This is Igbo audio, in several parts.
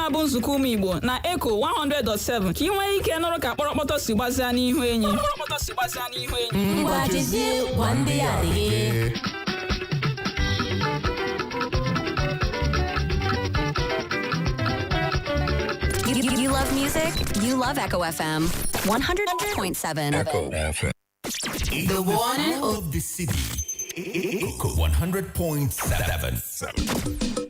A bụ nzukọ ụmụ Igbo na Echo 100.7 ka ị nwee ike nụrụ ka kpọrọkpọtọ si gbazia n'ihu enyi. Ngwa, jezie gwa ndị ya adịghị. You love music? You love Echo FM 100.7. Echo FM. The one and only. Of the city. Echo 100.7.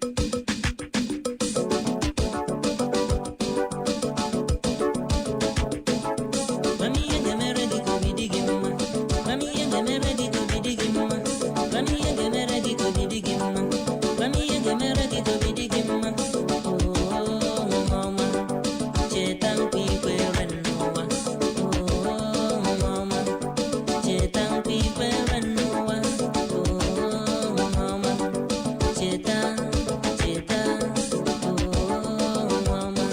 Mami, ihe ga-emere gị ka obi dị gị mma. Mami, ihe ga-emere gị ka obi dị gị mma. Mami, ihe ga-emere gị ka obi dị gị mma. Mami, ihe ga-emere gị ka obi dị gị mma. Oh, nwa ọma, cheta nkwa ikwere n'ụwa. Oh, nwa ọma, cheta nkwa ikwere n'ụwa. Oh, nwa ọma, cheta, cheta. Oh, nwa ọma,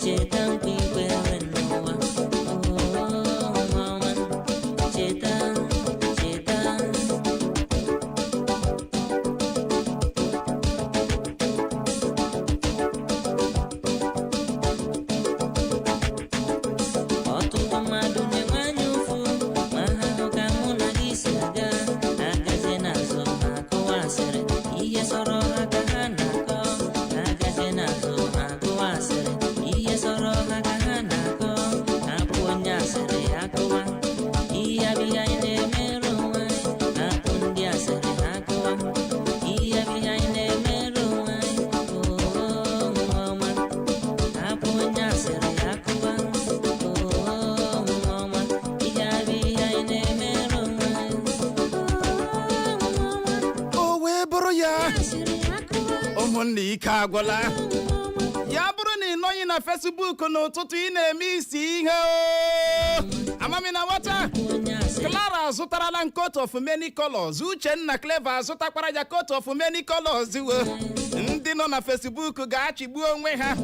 cheta nkwa ikwere n'ụwa. Oh, nwa ọma, cheta, cheta. Ọtụtụ mmadụ na-enwe anya ụfụ ma ha hụ ka mụ na gị si aga agazie n'azụ ha akụwa asịrị, ihe sọrọ ha ka ha na-akọ. Agazie n'azụ ha akụwa asịrị, ihe sọrọ ha ka ha na-akọ. Hapụ onye asịrị akụwa ihe abịghị anyị na-emere onwe anyị. Hapụ ndị asịrị ha akụwa ihe abịghị anyị na-emere onwe anyị. Oo, nwa ọma, hapụ onye asịrị akụwa. Oo, nwa ọma, ihe abịghị anyị na-emere onwe anyị. Oo, nwa ọma. O wee bụrụ ya. Asịrị akụwa. Ụmụnna, ike agwụla. Ya bụrụ na ị nọghị na Facebook n'ụtụtụ, ị na-eme isi ihe o amami na nwata. Onye asịrị. Clara azụtarala m coat of many colors. Uchenna Clever azụtakwara ya coat of many colors. Wo ndị nọ na Facebook ga-achịgbu onwe ha.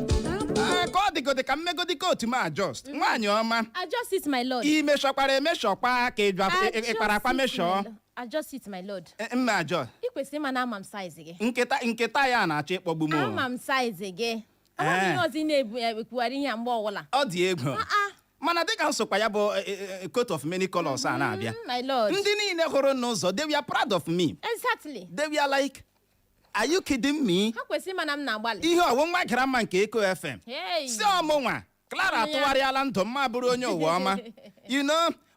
Ah, ka ọ dịgodi ka mmegodi coat m adjust, nwaanyị ọma. Adjust it, my lord. Imeshọkwara emeshọkwa ka ịkpara akpa meshọọ. Adjust it, my lord. Mma adjust. Ị kwesịrị ịma na ama m size gị. Nkịta nkịta ya na-achọ ịkpọgbu m o. Ama m size gị. Ama m ihe ọzọ ị na-ebu ekwugharị ihe a mgbe ọbụla. Ọ dị egwu, mana dịka nsokwa ya bụ coat of many colors a na-abịa. My lord. Ndị niile hụrụ n'ụzọ, they were proud of me. They were like, "Are you kidding me?" Ha kwesịrị ịma na m na-agbalị. Ihe ọwụ nwa gara mma nke Eko FM. Hey. Si ọmụnwa Clara Ọmụ ya. atụgharịala ndụ mma bụrụ onye ụwa ọma,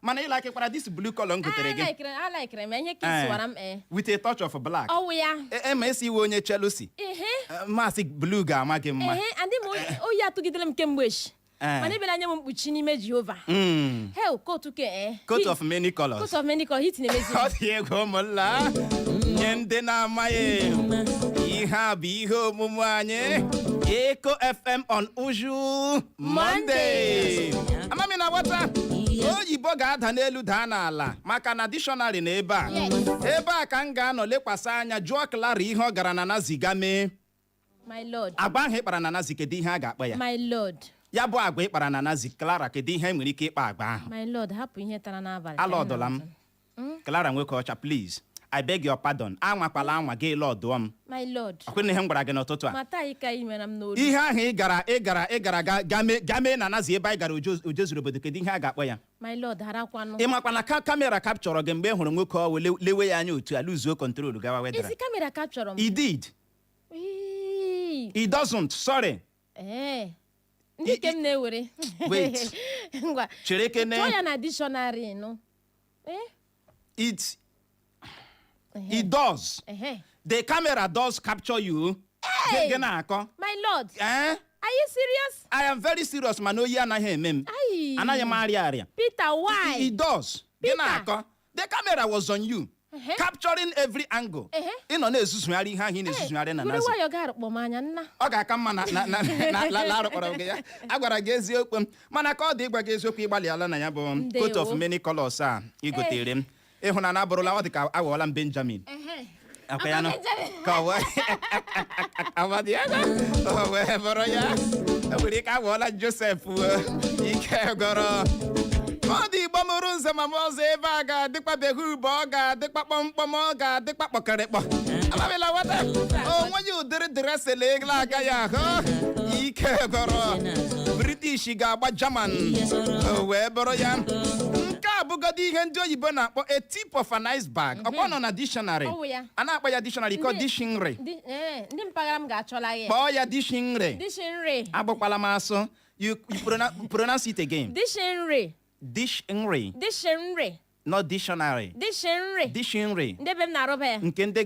mana ị likekwara this blue color m gotere gị. Alikere m ihe ka ị m ee. With a touch of black. Ọwụ ya. Ema esi iwe onye Chelsea. Ehe. Masị blue ga-ama gị mma. Ehe, andị m oyi atụgidere m kemgbe echi. Mana ebela anya m mkpuchi n'ime Jehova. Hell, coat ke ee. Coat of many colors. Coat of many colors, heat na-emezi m. Ọ dị egwu, ụmụnla. Nye ndị na-amaghị, ihe a bụ ihe omume anyị, Eko FM on Uju Monday. Amami na nwata oyibo ga-ada n'elu daa n'ala maka na dictionary na ebe a. Ebe a ka m ga-anọ lekwasị anya jụọ Clara ihe ọ gara na Naziga mee. My lord. Agwa ahụ ịkpara na Nazi, kedu ihe a ga-akpa ya? My lord. Ya bụ agwa ịkpara na Nazi, Clara, kedu ihe enwere ike ịkpa agwa ahụ? My lord, hapụ ihe tara n'abalị. Alọdụla m, Clara nwoke ọcha. Please, I beg your pardon, anwakwala anwa gị lọdụọ m. My lord. Ọkwụ ihe m gwara gị n'ụtụtụ a. Mata anyị ka ị mere m n'olu. Ihe ahụ ị gara ga mee na Nazi, ebe anyị gara oje zuru obodo, kedu ihe a ga-akpọ ya? My lord, harakwanụ. Ị makwa na ka camera capturọ gị mgbe ị hụrụ nwoke ọwụ lewe ya anya otu a, loseuo control gawa wedara. Isi camera capturọ m? It did. Wee. It doesn't, sorry. Ee, ndị ke m na-ewere. Wait. Ngwa. Chere kene. Chọọ ya na dictionary nụ. Ee. It does. Ehe. The camera does capture you. Hey! Gị na-akọ. My lord. Eh? Are you serious? I am very serious, mana oyi anaghị eme m. Ai. Anaghị m arịa arịa. Peter, why? It does. Gị Peter. na-akọ, the camera was on you, capturing every angle. Ị nọ na-ezuzugharị ihe ahụ ị na-ezuzugharị na Were Nazi. nwayọọ ga arụkpọ m anya nna. Ọ ga-aka mma na arụkpọrọ gị ya. A gwara gị eziokwu m, mana ka ọ dị ịgwa gị eziokwu, ịgbalịala na ya bụ Ndewo. coat of many colors a ị gotere m. Ịhụnanya abụrụla, ọ dị ka aghọọla m Benjamin. Akwa ya nọ ka ọ wee amadị ya o wee bụrụ ya, e nwere ike aghọọla Joseph o. Ike gọrọ ọ dị. Igbo mụrụ nze ma m ọzọ, ebe a ga-adịkwa beghị ube, ọ ga-adịkwa kpọmkpọm, ọ ga-adịkwa kpọkịrịkpọ. Amabila nwata onweghị ụdịrị dressing ego agaghị ahụ. Ike gwọrọ. British ga-agba German, o wee bụrụ ya. Nke a bụgodo ihe ndị oyibo na-akpọ a tip of an iceberg. Ọkwa nọ na dictionary. Ọ wụ ya. A na-akpọ ya dictionary kọ dictionary. Ndị mpaghara m ga-achọla ya. Kpọọ ya dictionary. Dictionary. Agbụkwala m asụ. You pronounce it again. Dictionary. Dictionary. Dictionary. Not dictionary. Dictionary. Dictionary. Ndị ebe m na-arụba ya. Nke ndị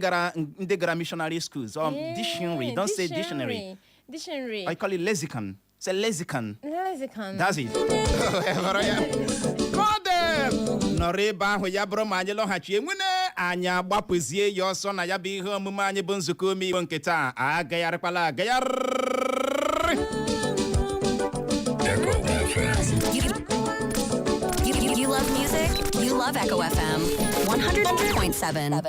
gara missionary schools, dictionary. Don't say dictionary. Dictionary. I call it lexicon. Say lexicon. Lexicon. That's it. Hụrụ ya? Ka ọ dị nọrọ ebe ahụ, ya bụrụ ma anyị lọghachi enwene, anyị agbapụzie ya ọsọ na ya bụ ihe omume anyị bụ nzukọ ome Igbo nke taa. Agagharịkwala agagharị. Echo FM. You love music? You love Echo FM 100.7.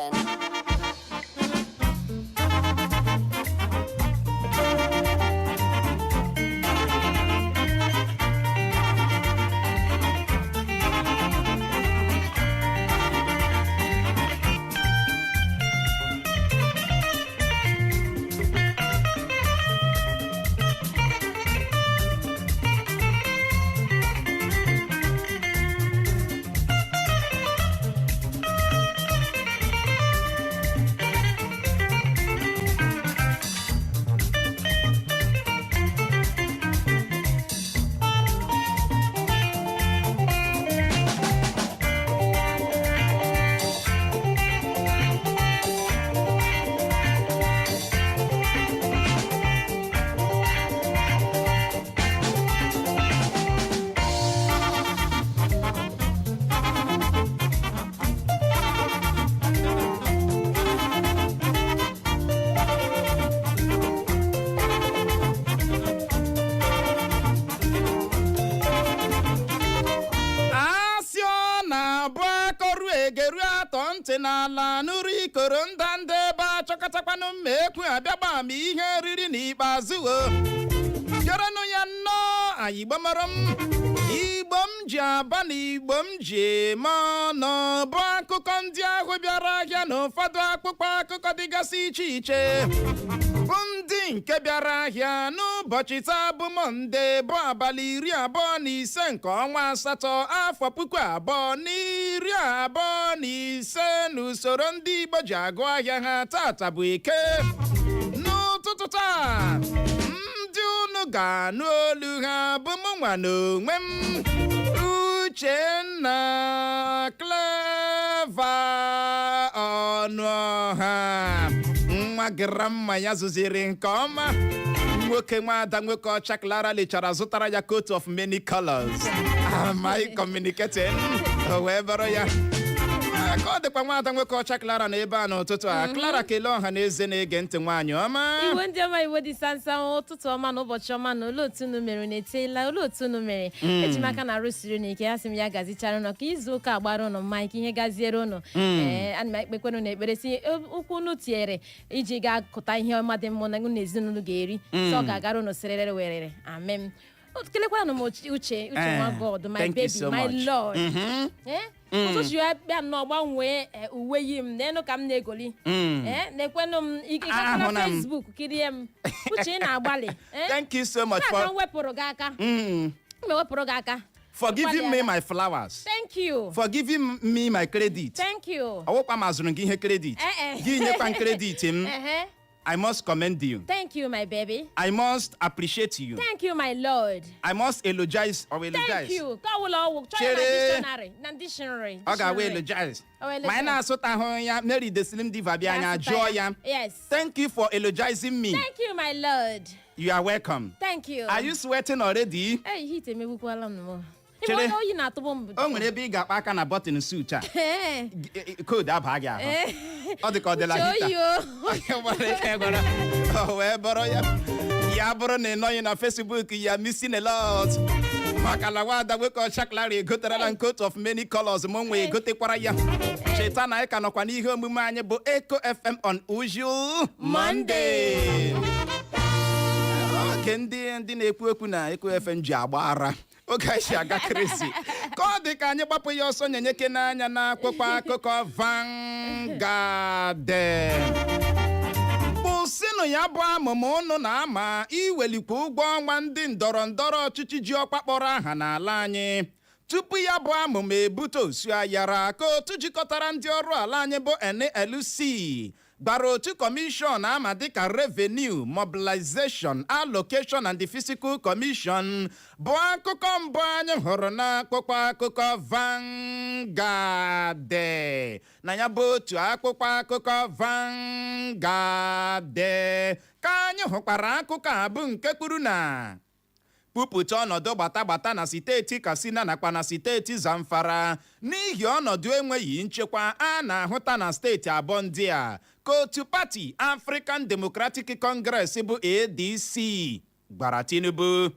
Asị ọ na-abụ akọrụ egeru atọ ntị n'ala nụrụ ikoro ndanda ebe achọkọtakwanụ mma ekwu abịagba ma ihe riri n'ikpeazụ. O kerenụ ya nnọọ. Anyị gbamara m Igbo m ji aba na Igbo m ji eme ọnụ bụ akụkọ ndị ahụ bịara ahịa na ụfọdụ akpụkpọ akụkọ dịgasị iche iche bụ ndị nke bịara ahịa n'ụbọchị taa bụ Mọnde, bụ abalị 25 nke ọnwa asatọ, afọ 2025 n'usoro ndị Igbo ji agụ ahịa ha. Tata bụ Eke. N'ụtụtụ taa, ndị unu ga-anụ olu ha bụ mụ nwa n'onwe m, Uchenna Clever Ọnụọha, nwa grandma ya zụziri nke ọma, nwoke nwada nwoke ọcha Clara lechara zụtara ya coat of many colors. Am I communicating? O wee bụrụ ya. Ka ọ dịkwa, nwada nwoke ọcha Clara na ebe a n'ụtụtụ a. Clara, kelee ọha na eze na-ege ntị, nwaanyị ọma. Iwe ndị ọma, Iwe dị sansan, ụtụtụ ọma na ụbọchị ọma. Na olee otu unu mere? Unu eteela? Olee otu unu mere? Eji m aka na arụsiri unu ike. Ya sị m ya gazichara unu, ka izu ụka agbara unu mma, ike ihe gaziere unu. Ee, ana m ekpekwana unu ekpere si ụkwụ unu tinyere iji gaa kụta ihe ọma dị mma na unu ezinụlọ ga-eri, so ọ ga-agara unu sịrịrị werere. Amen. Kelekwanụ m Uche, Uche nwa God, my Thank you baby, so my much. lord. Ee, ụtụtụ ya bịa nnọọ gbanwee uwe yi m n'elu ka m na-egoli. Ee, na-ekwenụ m ịgakwara Ahụna m. Facebook kirie m. Uche, ị na-agbalị. Ee? Thank you so much Taa ka for m wepụrụ gị aka, m ewepụrụ gị aka for giving me my flowers, Thank you. for giving me my credit. Thank you. Ọwụkwa m azụrụ gị ihe credit. Eh, eh. Gị nyekwa m credit m. I must commend you. Thank you, my baby. I must appreciate you. Thank you, my lord. I must eulogize or eulogize. Thank you. Ka ọwụla ọwụ chọọ ya na Chere. dictionary, na dictionary. Ọ ga-awa Dictionary. eulogize. Ọ wa Ma anyị na-asụtahụ ya, Mary the Slim Diva bịa, anya Ga-asụta. jụọ ya. Yes. Thank you for eulogizing me. Thank you, my lord. You are welcome. Thank you. Are you sweating already? Hey, heat emegbukwala m nụ. Chere. Ime oyi na-atụbụ m. O nwere ebe ị ga-akpa aka na button suit a. Ee. Code aba gị ahụ. Ọ dị ka ọ dịla Uche, heater. oyi o. Gbara ike gwara. O wee bụrụ ya. Ya bụrụ na ị nọghị na Facebook, ya missing a lot. Maka na nwada nwoke ọcha Clara egoterela m coat of many colors, m nwee egotekwara ya. Cheta na anyị ka nọkwa n'ihe omume anyị bụ Echo FM on usual Monday. Oge ndị na-ekwu okwu na Echo FM ji agba ara, oge anyị si aga crazy. Ka ọ dị ka anyị gbapụ ya ọsọ nyenyeke n'anya na akwụkwọ akụkọ Vanguard. Kwụsịnụ ya bụ amụma ụnụ na-ama iwelikwa ụgwọ ọnwa ndị ndọrọ ndọrọ ọchịchị ji ọkwa kpọrọ aha n'ala anyị tupu ya bụ amụma ebute osu ayara, ka otu jikọtara ndị ọrụ ala anyị bụ NLC gbara otu kọmishọn ama dịka Revenue Mobilization, Allocation and Fiscal Commission, bụ akụkọ mbụ anyị hụrụ n'akwụkwọ akụkọ Vanguard. Na ya bụ otu akwụkwọ akụkọ Vanguard ka anyị hụkwara akụkọ a bụ nke kwuru na kpupụta ọnọdụ gbata-gbata na steeti Katsina nakwa na steeti Zamfara n'ihi ọnọdụ enweghị nchekwa a na-ahụta na steeti abụọ ndị a, ka otu pati African Democratic Congress bụ ADC gwara Tinubu.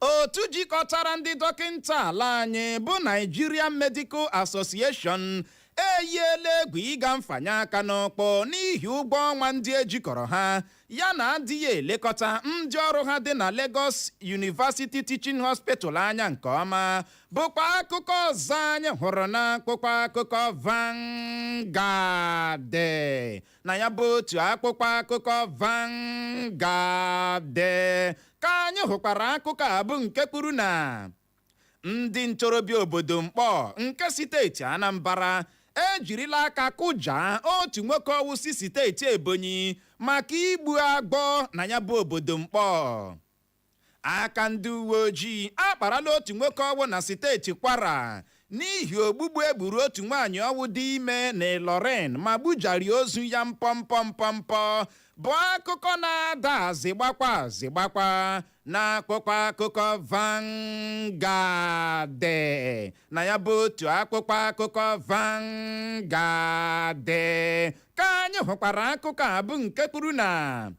Otu jikọtara ndị dọkịnta ala anyị bụ Nigerian Medical Association eyiela egwu ịga mfanye aka n'ọkpọ n'ihi ụgwọ ọnwa ndị ejikọrọ ha ya na adịghị elekọta ndị ọrụ ha dị na Lagos University Teaching Hospital anya nke ọma, bụkwa akụkọ ọzọ anyị hụrụ n'akwụkwọ akụkọ Vanguard. Na ya bụ otu akwụkwọ akụkọ Vanguard ka anyị hụkwara akụkọ a bụ nke kwuru na ndị ntorobịa obodo Mkpọ nke steeti Anambra ejirila aka kụjaa otu nwoke ọwụsi steeti Ebonyi maka igbu agbọ na ya bụ obodo Mkpọ. Aka ndị uwe ojii akparala otu nwoke ọwụ na steeti Kwara n'ihi ogbugbu egburu otu nwaanyị ọwụ dị ime na Ilorin ma gbujarie ozu ya mpọmpọ mpọmpọ, bụ akụkọ na-ada azịgbakwa azịgbakwa n'akwụkwọ akụkọ Vanguard. Na ya bụ otu akwụkwọ akụkọ Vanguard ka anyị hụkwara akụkọ a bụ nke kwuru na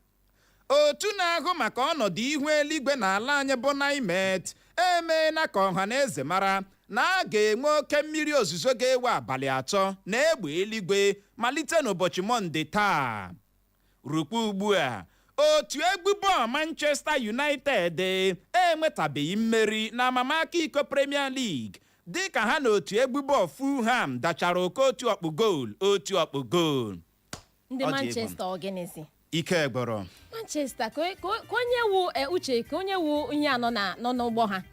otu na-ahụ maka ọnọdụ ihu eluigwe n'ala anyị bụ NIMET emeela ka ọha na eze mara na a ga-enwe oke mmiri ozuzo ga-ewe abalị 3 na egbe eluigwe malite n'ụbọchị Mọnde taa rukwa ugbu a. Otu egwu bọọlụ Manchester United enwetabeghị mmeri na amamaka iko Premier League dịka ha na otu egwu bọọlụ Fulham dachara oke otu ọkpụ goolu otu ọkpụ goolu. Ndị Ọ dị egwu. Manchester, ọgịnịzi? Ike gbọrọ. Manchester, ka onye wu uche, ka onye wu ihe anọ na nọ n'ụgbọ ha.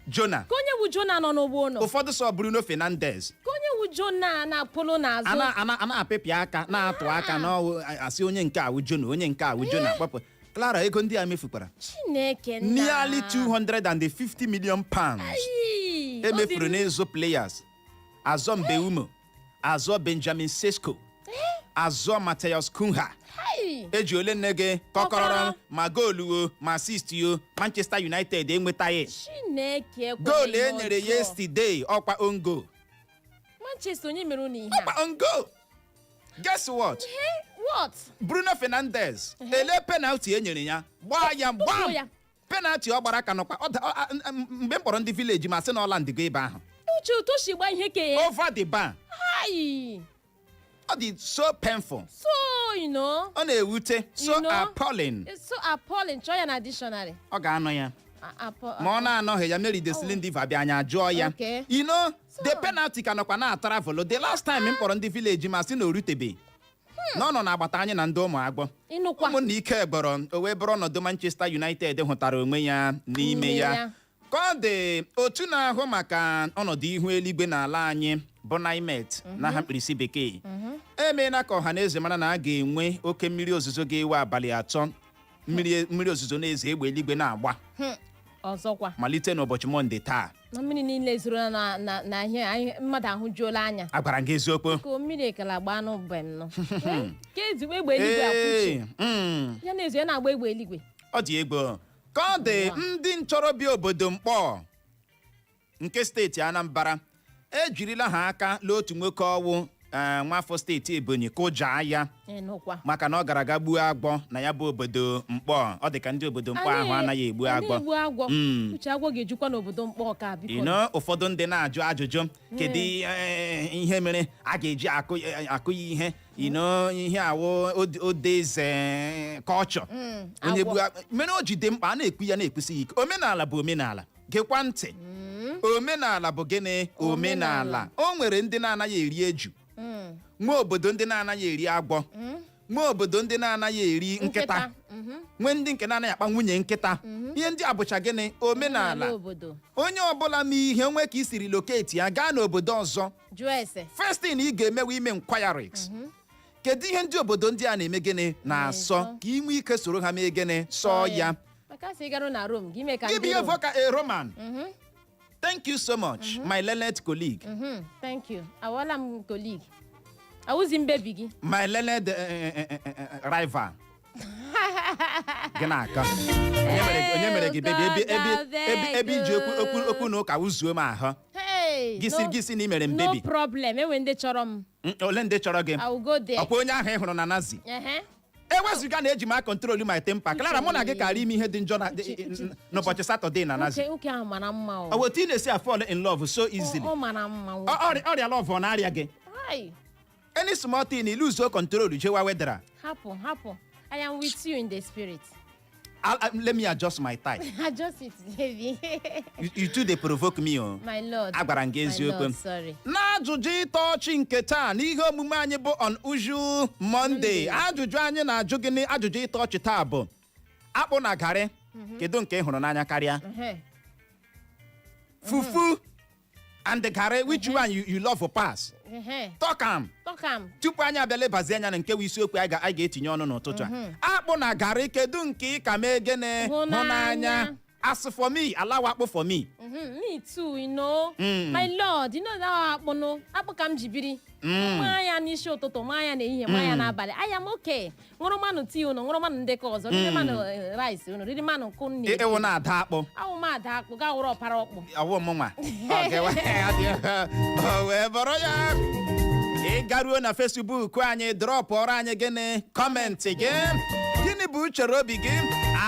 Jona. Ka onye wu Jona nọ n'ụgbọ ụlọ. Ụfọdụ sọ Bruno Fernandes. Ka onye wu Jona na-apụlụ n'azụ. A na-apịpị aka, na-atụ aka n'ọwụ, asị onye nke awụ Jona, onye nke awụ Jona. Kpọpụ Clara, ego ndị a mefukwara Chineke nna. Nearly £250 million Ayị, emefuru obi m- n'ịzụ players: azọ Mbeumo, azọ Benjamin Sesko, azọ Matheus Cunha. Ayị. Eji ole nne gị kọkọrọ. Kọkọrọ. Ma goolu o, ma assist o, Manchester United enwetaghị. Chineke ekwela Goolu ihe e nyere ọjọọ. yesterday, ọkwa own goal. Manchester, onye mere unu ihe a? Ọkwa own goal. Guess what? Eh, what? Bruno Fernandes ele penalty e nyere ya, gbaa ya. Tụfuo Gbam ya. Penalty ọ gbara ka nọkwa mgbe m kpọrọ ndị village ma sị na ọla ndịgo ebe ahụ. Uche, otu o si gba ihe ke ya. Over the bar. Ayị. Ọ dị so painful. So you know. Ọ na-ewute, so You know? appalling. It's so appalling. Chọọ ya na dictionary. Ọ ga-anọ ya. Ma ọ na-anọghị ya, Mary Deslindiva bịa, anya jụọ ya. The penalty ka nọkwa na-atravel. The last time m kpọrọ ndị village ma sị na o rutebe na ọ nọ n'agbata anyị na ndị ụmụ agbọ. Ịnụkwa. Ụmụnna, ike gbọrọ. O wee bụrụ ọnọdụ Manchester United hụtara onwe ya n'ime N'ime ya. ya. Ka ọ dị, otu na-ahụ maka ọnọdụ ihu eluigwe n'ala anyị bụ NIMET n'aha mkpirisi bekee emeela ka ọha na eze mara na a ga-enwe oke mmiri ozuzo ga-ewe abalị 3, mmiri ozuzo na-eze, egbe eluigwe na-agba Ọzọkwa. malite n'ụbọchị Mọnde taa. Na mmiri niile zoro na ihe anyị mmadụ ahụjuola anya. Agwara m gị eziokwu. Ka mmiri ekele agba n'ụbe m nọ. Ka ezigbo egbe eluigwe akwụchi. Ee, Ya na-ezo, ya na-agba egbe eluigwe. Ọ dị egwu. Ka ọ dị, ndị ntorobịa obodo Mkpọ nke steeti Anambra ejirila ha aka lee otu nwoke ọwụ nwafọ steeti Ebonyi kụjaa ya Ịnụkwa. maka na ọ gara aga gbuo agbọ na ya bụ obodo Mkpọ. Ọ dị ka ndị obodo Mkpọ ahụ anaghị egbu agbọ. Egbu agwọ. Uche, agwọ ga-ejukwa n'obodo Mkpọ ka biko. Ụfọdụ ndị na-ajụ ajụjụ, kedu ihe mere a ga-eji akụ ya ihe ihe awụ odeze kọlchọ onye Agwọ. gbuo mere o ji dị mkpa a na-ekwu ya, na-ekwusi ya ike. Omenala bụ omenala. Gekwa ntị, omenala bụ gịnị? Omenala. O nwere ndị na-anaghị eri eju, nwee obodo ndị na-anaghị eri agwọ. Nwee obodo ndị na-anaghị eri nkịta. Nwee ndị nke na-anaghị akpa nwunye nkịta. Ihe ndị a bụcha gịnị? Omenala. Omenala obodo. Onye ọbụla ma ihe nwee ka i siri locate ya gaa n'obodo ọzọ, Jụọ ese. first thing ị ga-emewe ime inquiries: kedu ihe ndị obodo ndị a na-eme, gịnị na-asọ, Na-asọ. ka ị nwee ike soro ha mee gịnị? Sọọ ya. Maka sị ịgarụ na Rome gị mee ka Gị ndị bụ ihe Rome. ka a Roman. Thank you so much, my learned colleague. Thank you. Awọla m colleague, awụzi m baby gị. My learned rival. Gị na-akọ onye mere gị baby? Ebe iji okwu na ụka wuzuo m ahụ. Hey, Gị si gị si na ị mere m no baby. problem. Enwe ndị chọrọ m. Ole ndị chọrọ gị? I will go there. Ọkwa onye ahụ ị hụrụ na Nazi? Ehe. Ewezụga na eji m a-control my temper, Clara, mụ na gị kara ime ihe dị njọ n'ụbọchị Satọde na Nazi. Nwoke ahụ mara mma o. Ọ bụ otu ị na-esi a-fall in love so easily? Ọ mara mma o. Ọrịa love ọ na-arịa gị? Hai, Any small thing, i lose control, jewa wedara. Hapụ, hapụ. I am with you in the spirit. Let me adjust my tie. Adjust it, baby. You too dey provoke me o. My lord. Agwara m gị My eziokwu. lord, sorry. N'ajụjụ ịtọ ọchị nke taa n'ihe omume anyị bụ Unusual Monday, ajụjụ anyị na-ajụ gị na ajụjụ ịtọ ọchị taa bụ: akpụ na garị, kedu nke ị hụrụ n'anya karịa? Ehe. Fufu and garị, which one you love pass? Ehe. Talk am. Talk am. Tupu anyị abịa lebazi anya na nke bụ isiokwu anyị ga-etinye ọnụ n'ụtụtụ a, akpụ na garị, kedu nke ị ka mee gịnị? Hụ n'anya. As for me, alawa akpụ for me. Me too. My lord, you know that akpụ nụ, akpụ ka m ji biri. Maa ya n'isi ụtụtụ, maa ya n'ehihie, maa ya n'abalị. I am okay. Ṅụrụ mmanụ tii unu, ṅụrụ mmanụ ndekọ ọzọ, riri mmanụ rice unu, riri mmanụ nkụ nne. Ịwụ na-ada akpụ. Awụ m ada akpụ, gaa wụrụ ọpara ọkpụ. Ọwụ m nwa. Ọ o wee bụrụ ya, ị garuo na Facebook anyị, dropụọrọ anyị gịnị? Comment gị. Gịnị bụ uchere obi gị?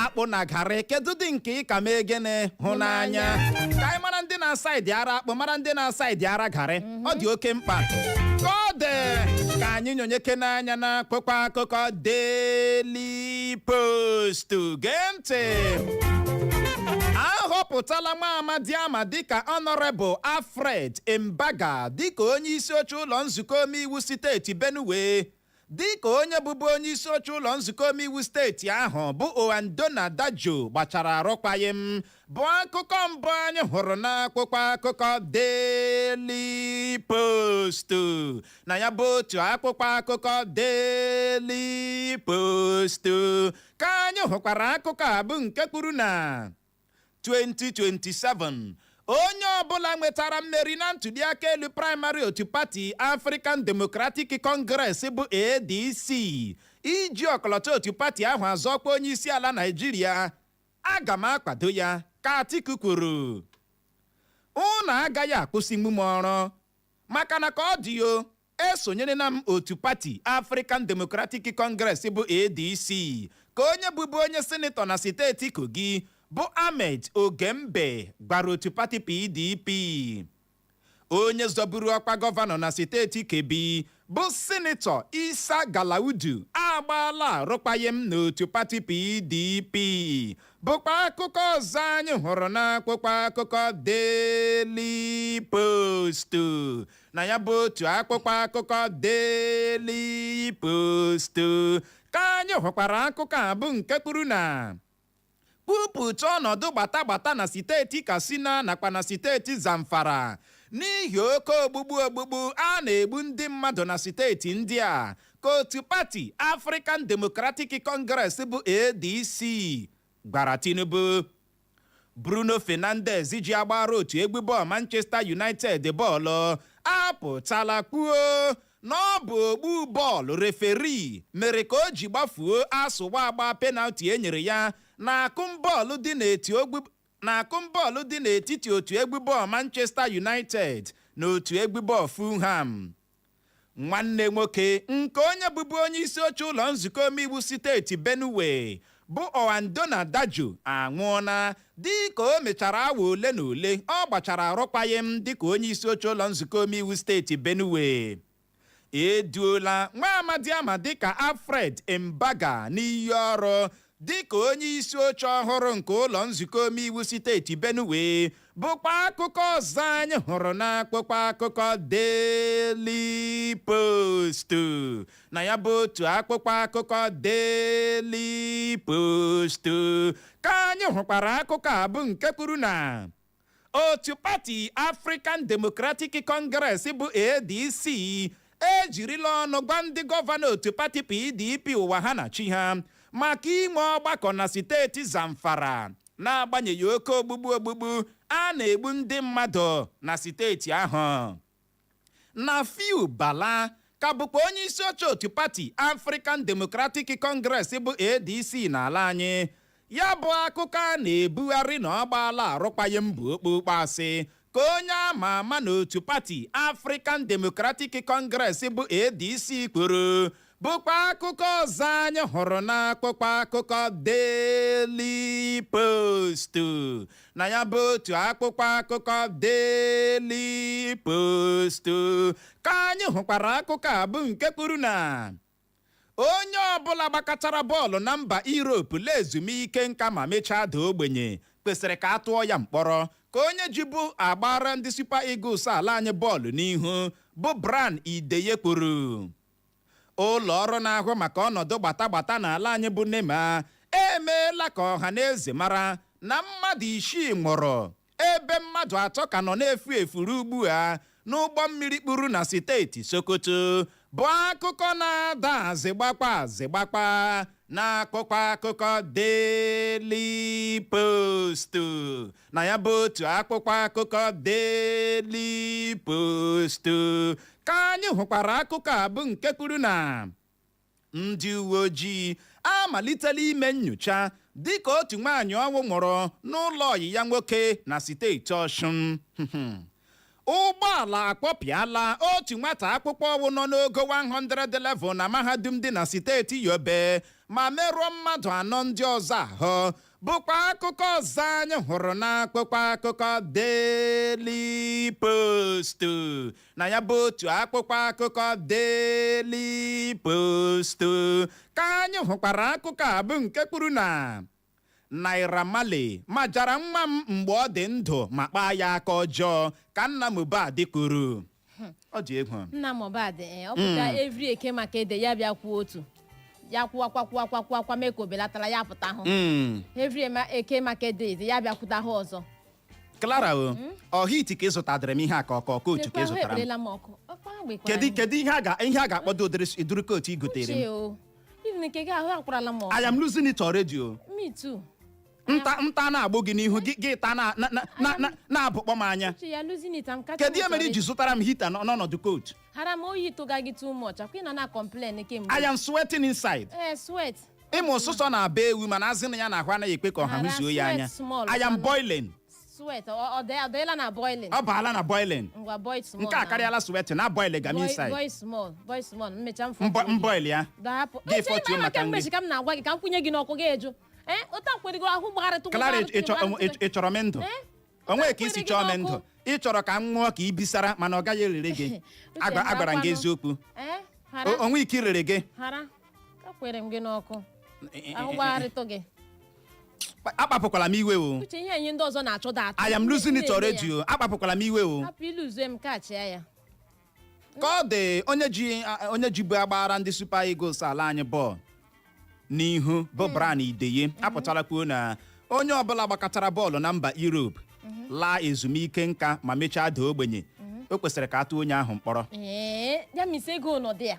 Akpụ na garị, kedu dị nke ị ka mee gịnị? Hụ n'anya. Ka anyị mara ndị na-asaịdị ara akpụ, mara ndị na-asaịdị ara garị. Ọ dị oke mkpa ka ọ dị ka anyị nyonyeke n'anya na akwụkwọ akụkọ Daily Post. Gee ntị, ahọpụtala nwa amadi ama dịka Honorable Alfred Mbaga dịka onye isi oche ụlọ nzukọ omeiwu steeti Benue, dịka onye bụbu onye isi oche ụlọ nzukọ omeiwu steeti ahụ bụ Oandona Dajo gbachara arụkwaghịm, bụ akụkọ mbụ anyị hụrụ n'akwụkwọ akụkọ Daily Post. Na ya bụ otu akwụkwọ akụkọ Daily Post ka anyị hụkwara akụkọ a bụ nke kwuru na 2027, onye ọbụla nwetara mmeri na ntụliaka elu praịmarị otu pati African Democratic Congress bụ ADC iji ọkọlọtọ otu pati ahụ azọkwa onye isi ala Naịjirịa, aga m akwado ya, ka Atiku kwuru. Unu agaghị akwụsị m ọrụ maka na ka ọ dị o esonyere m otu pati African Democratic Congress bụ ADC, ka onye bụbu onye sinetọ na steeti Kogi bụ Ahmed Ogembe gwara otu pati PDP. Onye zọburu ọkwa gọvanọ na steeti Kebbi bụ Sinetọ Isa Galaudu agbaala arụkwaghịm n'otu pati PDP, bụkwa akụkọ ọzọ anyị hụrụ n'akwụkwọ akụkọ Daily Post. Na ya bụ otu akwụkwọ akụkọ Daily Post ka anyị hụkwara akụkọ a bụ nke kwuru na kwupụta ọnọdụ gbata gbata na steeti Katsina nakwa na steeti Zamfara n'ihi oke ogbugbu ogbugbu a na-egbu ndị mmadụ na steeti ndị a, ka otu pati African Democratic Congress bụ ADC gwara Tinubu. Bruno Fernandes ji agbara otu egwu bọọlụ Manchester United bọọlụ apụtala kwuo na ọ bụ ogbu bọọlụ referee mere ka o ji gbafuo asụwa agba penalti e nyere ya na akụmbọọlụ dị n'etiti otu egwu bọọlụ Manchester United na otu egwu bọọlụ Fulham. Nwanne nwoke nke onye bụbu onye isi oche ụlọ nzukọ omeiwu steeti Benue bụ Oandona Dajo anwụọna dịka o mechara awa ole na ole ọ gbachara arụkwaghịm dịka onye isi oche ụlọ nzukọ omeiwu steeti Benue. Eduola nwa amadi ama dịka Alfred Mbaga n'iyi ọrụ. Dịka onye isi oche ọhụrụ nke ụlọ nzukọ omeiwu steeti Benue, bụkwa akụkọ ọzọ anyị hụrụ n'akwụkwọ akụkọ Daily Post. Na ya bụ otu akwụkwọ akụkọ Daily Post ka anyị hụkwara akụkọ a, bụ nke kwuru na otu pati African Democratic Congress bụ ADC ejirila ọnụ gwa ndị gọvanọ otu pati PDP ụwa ha na chi ha maka inwe ọgbakọ na steeti Zamfara, n'agbanyeghị oke ogbugbu ogbugbu a na-egbu ndị mmadụ na steeti ahụ. Nafiu Bala ka bụkwa onye isi oche otu pati African Democratic Congress bụ ADC n'ala anyị. Ya bụ akụkọ a na-ebugharị na ọ gbaala arụkwaghị mbụ okpukpe asị, ka onye ama ama n'otu pati African Democratic Congress bụ ADC kwuru, bụkwa akụkọ ọzọ anyị hụrụ n'akwụkwọ akụkọ Daily Post. Na ya bụ otu akwụkwọ akụkọ Daily Post ka anyị hụkwara akụkọ a, bụ nke kwuru na onye ọbụla gbakọtara bọọlụ na mba Europe lee ezumike nka ma mechaa daa ogbenye kwesịrị ka a tụọ ya mkpọrọ, ka onye jibu agbara ndị Super Eagles ala anyị bọọlụ n'ihu bụ Brian Ideye kwuru. Ụlọ ọrụ na-ahụ maka ọnọdụ gbata gbata n'ala anyị bụ NEMA emeela ka ọha na eze mara na mmadụ 6 nwụrụ, ebe mmadụ 3 ka nọ na-efu efuru ugbu a n'ụgbọ mmiri kpuru na steeti Sokoto, bụ akụkọ na-ada azịgbakpa azịgbakpa n'akwụkwọ akụkọ Daily Post. Na ya bụ otu akwụkwọ akụkọ Daily Post ka anyị hụkwara akụkọ a, bụ nke kwuru na ndị uwe ojii amalitela ime nyocha dịka otu nwaanyị ọnwụ nwụrụ n'ụlọ ọyị ya nwoke na steeti Ọshụn. Ụgbọala akpọpịala otu nwata akwụkwọ ọwụ nọ n'ogo 100 level na mahadum dị na steeti Yobe ma merụọ mmadụ 4 ndị ọzọ ahụ, bụkwa akụkọ ọzọ anyị hụrụ n'akwụkwọ akụkọ Daily Post. Na ya bụ otu akwụkwọ akụkọ Daily Post ka anyị hụkwara akụkọ a, bụ nke kwuru na Naira Marley majara nwa m mgbe ọ dị ndụ ma kpaa ya aka ọjọọ, ka nna Mohbad kwuru. Ọ dị egwu. Nna Mohbad, ọ pụta every Eke maka ede, ya bịa kwuo otu ya kwuwakwa kwuwakwa kwuwakwa mee ka o belatara, ya pụta hụ. Every Eke maka ede ya bịa kwuta hụ ọzọ. Clara, o ọ hit ka ị zụtadịrị m ihe a, ka ọ kootu ka ị Lekwa ahụ zụtara m? Ekperela m ọkụ ọkụ ahụ gbekwara. Kedu ihe a ga-akpọdo ụdịrị kootu ị gotere Uche m? o, even nke gị, ahụ akwarala m ọkụ. I am losing it already o. Me too. Nta nta na-agbụ gị n'ihu gị, gị ta na na na na na-abụkpọ m anya. Uche ya losing it. I'm catching Kedu ihe it mere iji already. zụtara m heater n'ọnọdụ kootu? Hara m oyi tụga gị too much, akwa ị nọ na complain kemgbe. I am sweating inside. Ee, sweat. Ịmụ ụsụsọ na-aba ewu, mana azị na ya na-ahụ anaghị ekwe ka ọha Hara hụzuo ya anya. Sweat small, I am kwanụ. boiling. Sweat ọ dịla na boiling. Ọ baala na boiling. Ngwa, boil small Nke a now. karịala sweating na boil ga m inside. Boil small, boil small, mmecha m. Mboil ya. Dahapụ. Gị Uche, fọtuo ịma maka kemgbe nri. chi ka m na-agwa gị ka m kwụnye gị n'ọkụ, gị eju ee ụta nkwere gị ahụ gbagharịtụ. Clara, ị chọrọ m ndụ? Eh? O nweghị ka isi Kwere gị chọọ m n'ọkụ. ndụ. Ị chọrọ ka m nwụọ ka ị bisara, mana ọ gaghị erere gị. Uche, Agwara m gị harakwanụ. eziokwu. Ee, hara. O nweghị ike irere gị. Hara akwere m gị n'ọkụ, ahụ gbagharịtụ gị. Akpapụkwala m iwe o. Uche, ihe anyị ndị ọzọ na-achọ da atọ. I am losing it already o. Akpapụkwala m iwe o. Hapụ iluzie m, kachia ya. Ka ọ dị, onye jibu agbara ndị Super Eagles ala anyị bọọlụ n'ihu bụ Brian Ideye apụtala kwuo na onye ọbụla gbakọtara bọọlụ na mba Europe laa ezumike nka ma mechaa daa ogbenye, o kwesịrị ka a tụọ onye ahụ mkpọrọ. Ee, ya misi ego nọdụ ya.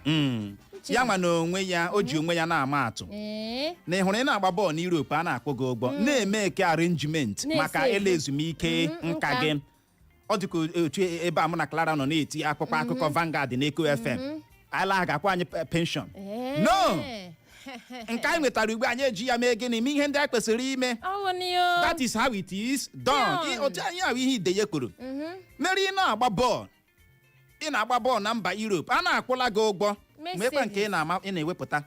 Ya nwa na onwe ya, o ji onwe ya na-ama atụ na ị hụrụ ị na-agba bọọlụ n'Europe, a na-akwụ gị ụgwọ, na-eme eke arrangement Na-ese maka efe. ịla ezumike nka nka. gị. Ọ dịka otu ebe a mụ na Clara nọ na-eti akwụkwọ akụkọ Vanguard na Eko FM, ala ga-akwụ anyị pension. No, nke anyị nwetara ugbu anyị eji ya mee gịnị? Mee ihe ndị anyị kwesịrị ime. Ọ bụ n'iyo. That is how it is done. Done. Otu anyị ahụ ihe Ideye kwuru mere, ị na-agba bọọlụ, ị na-agba bọọlụ na mba Europe, a na-akwụla gị ụgwọ, Mee mekwa nke ị savings. na-ama ị na-ewepụta.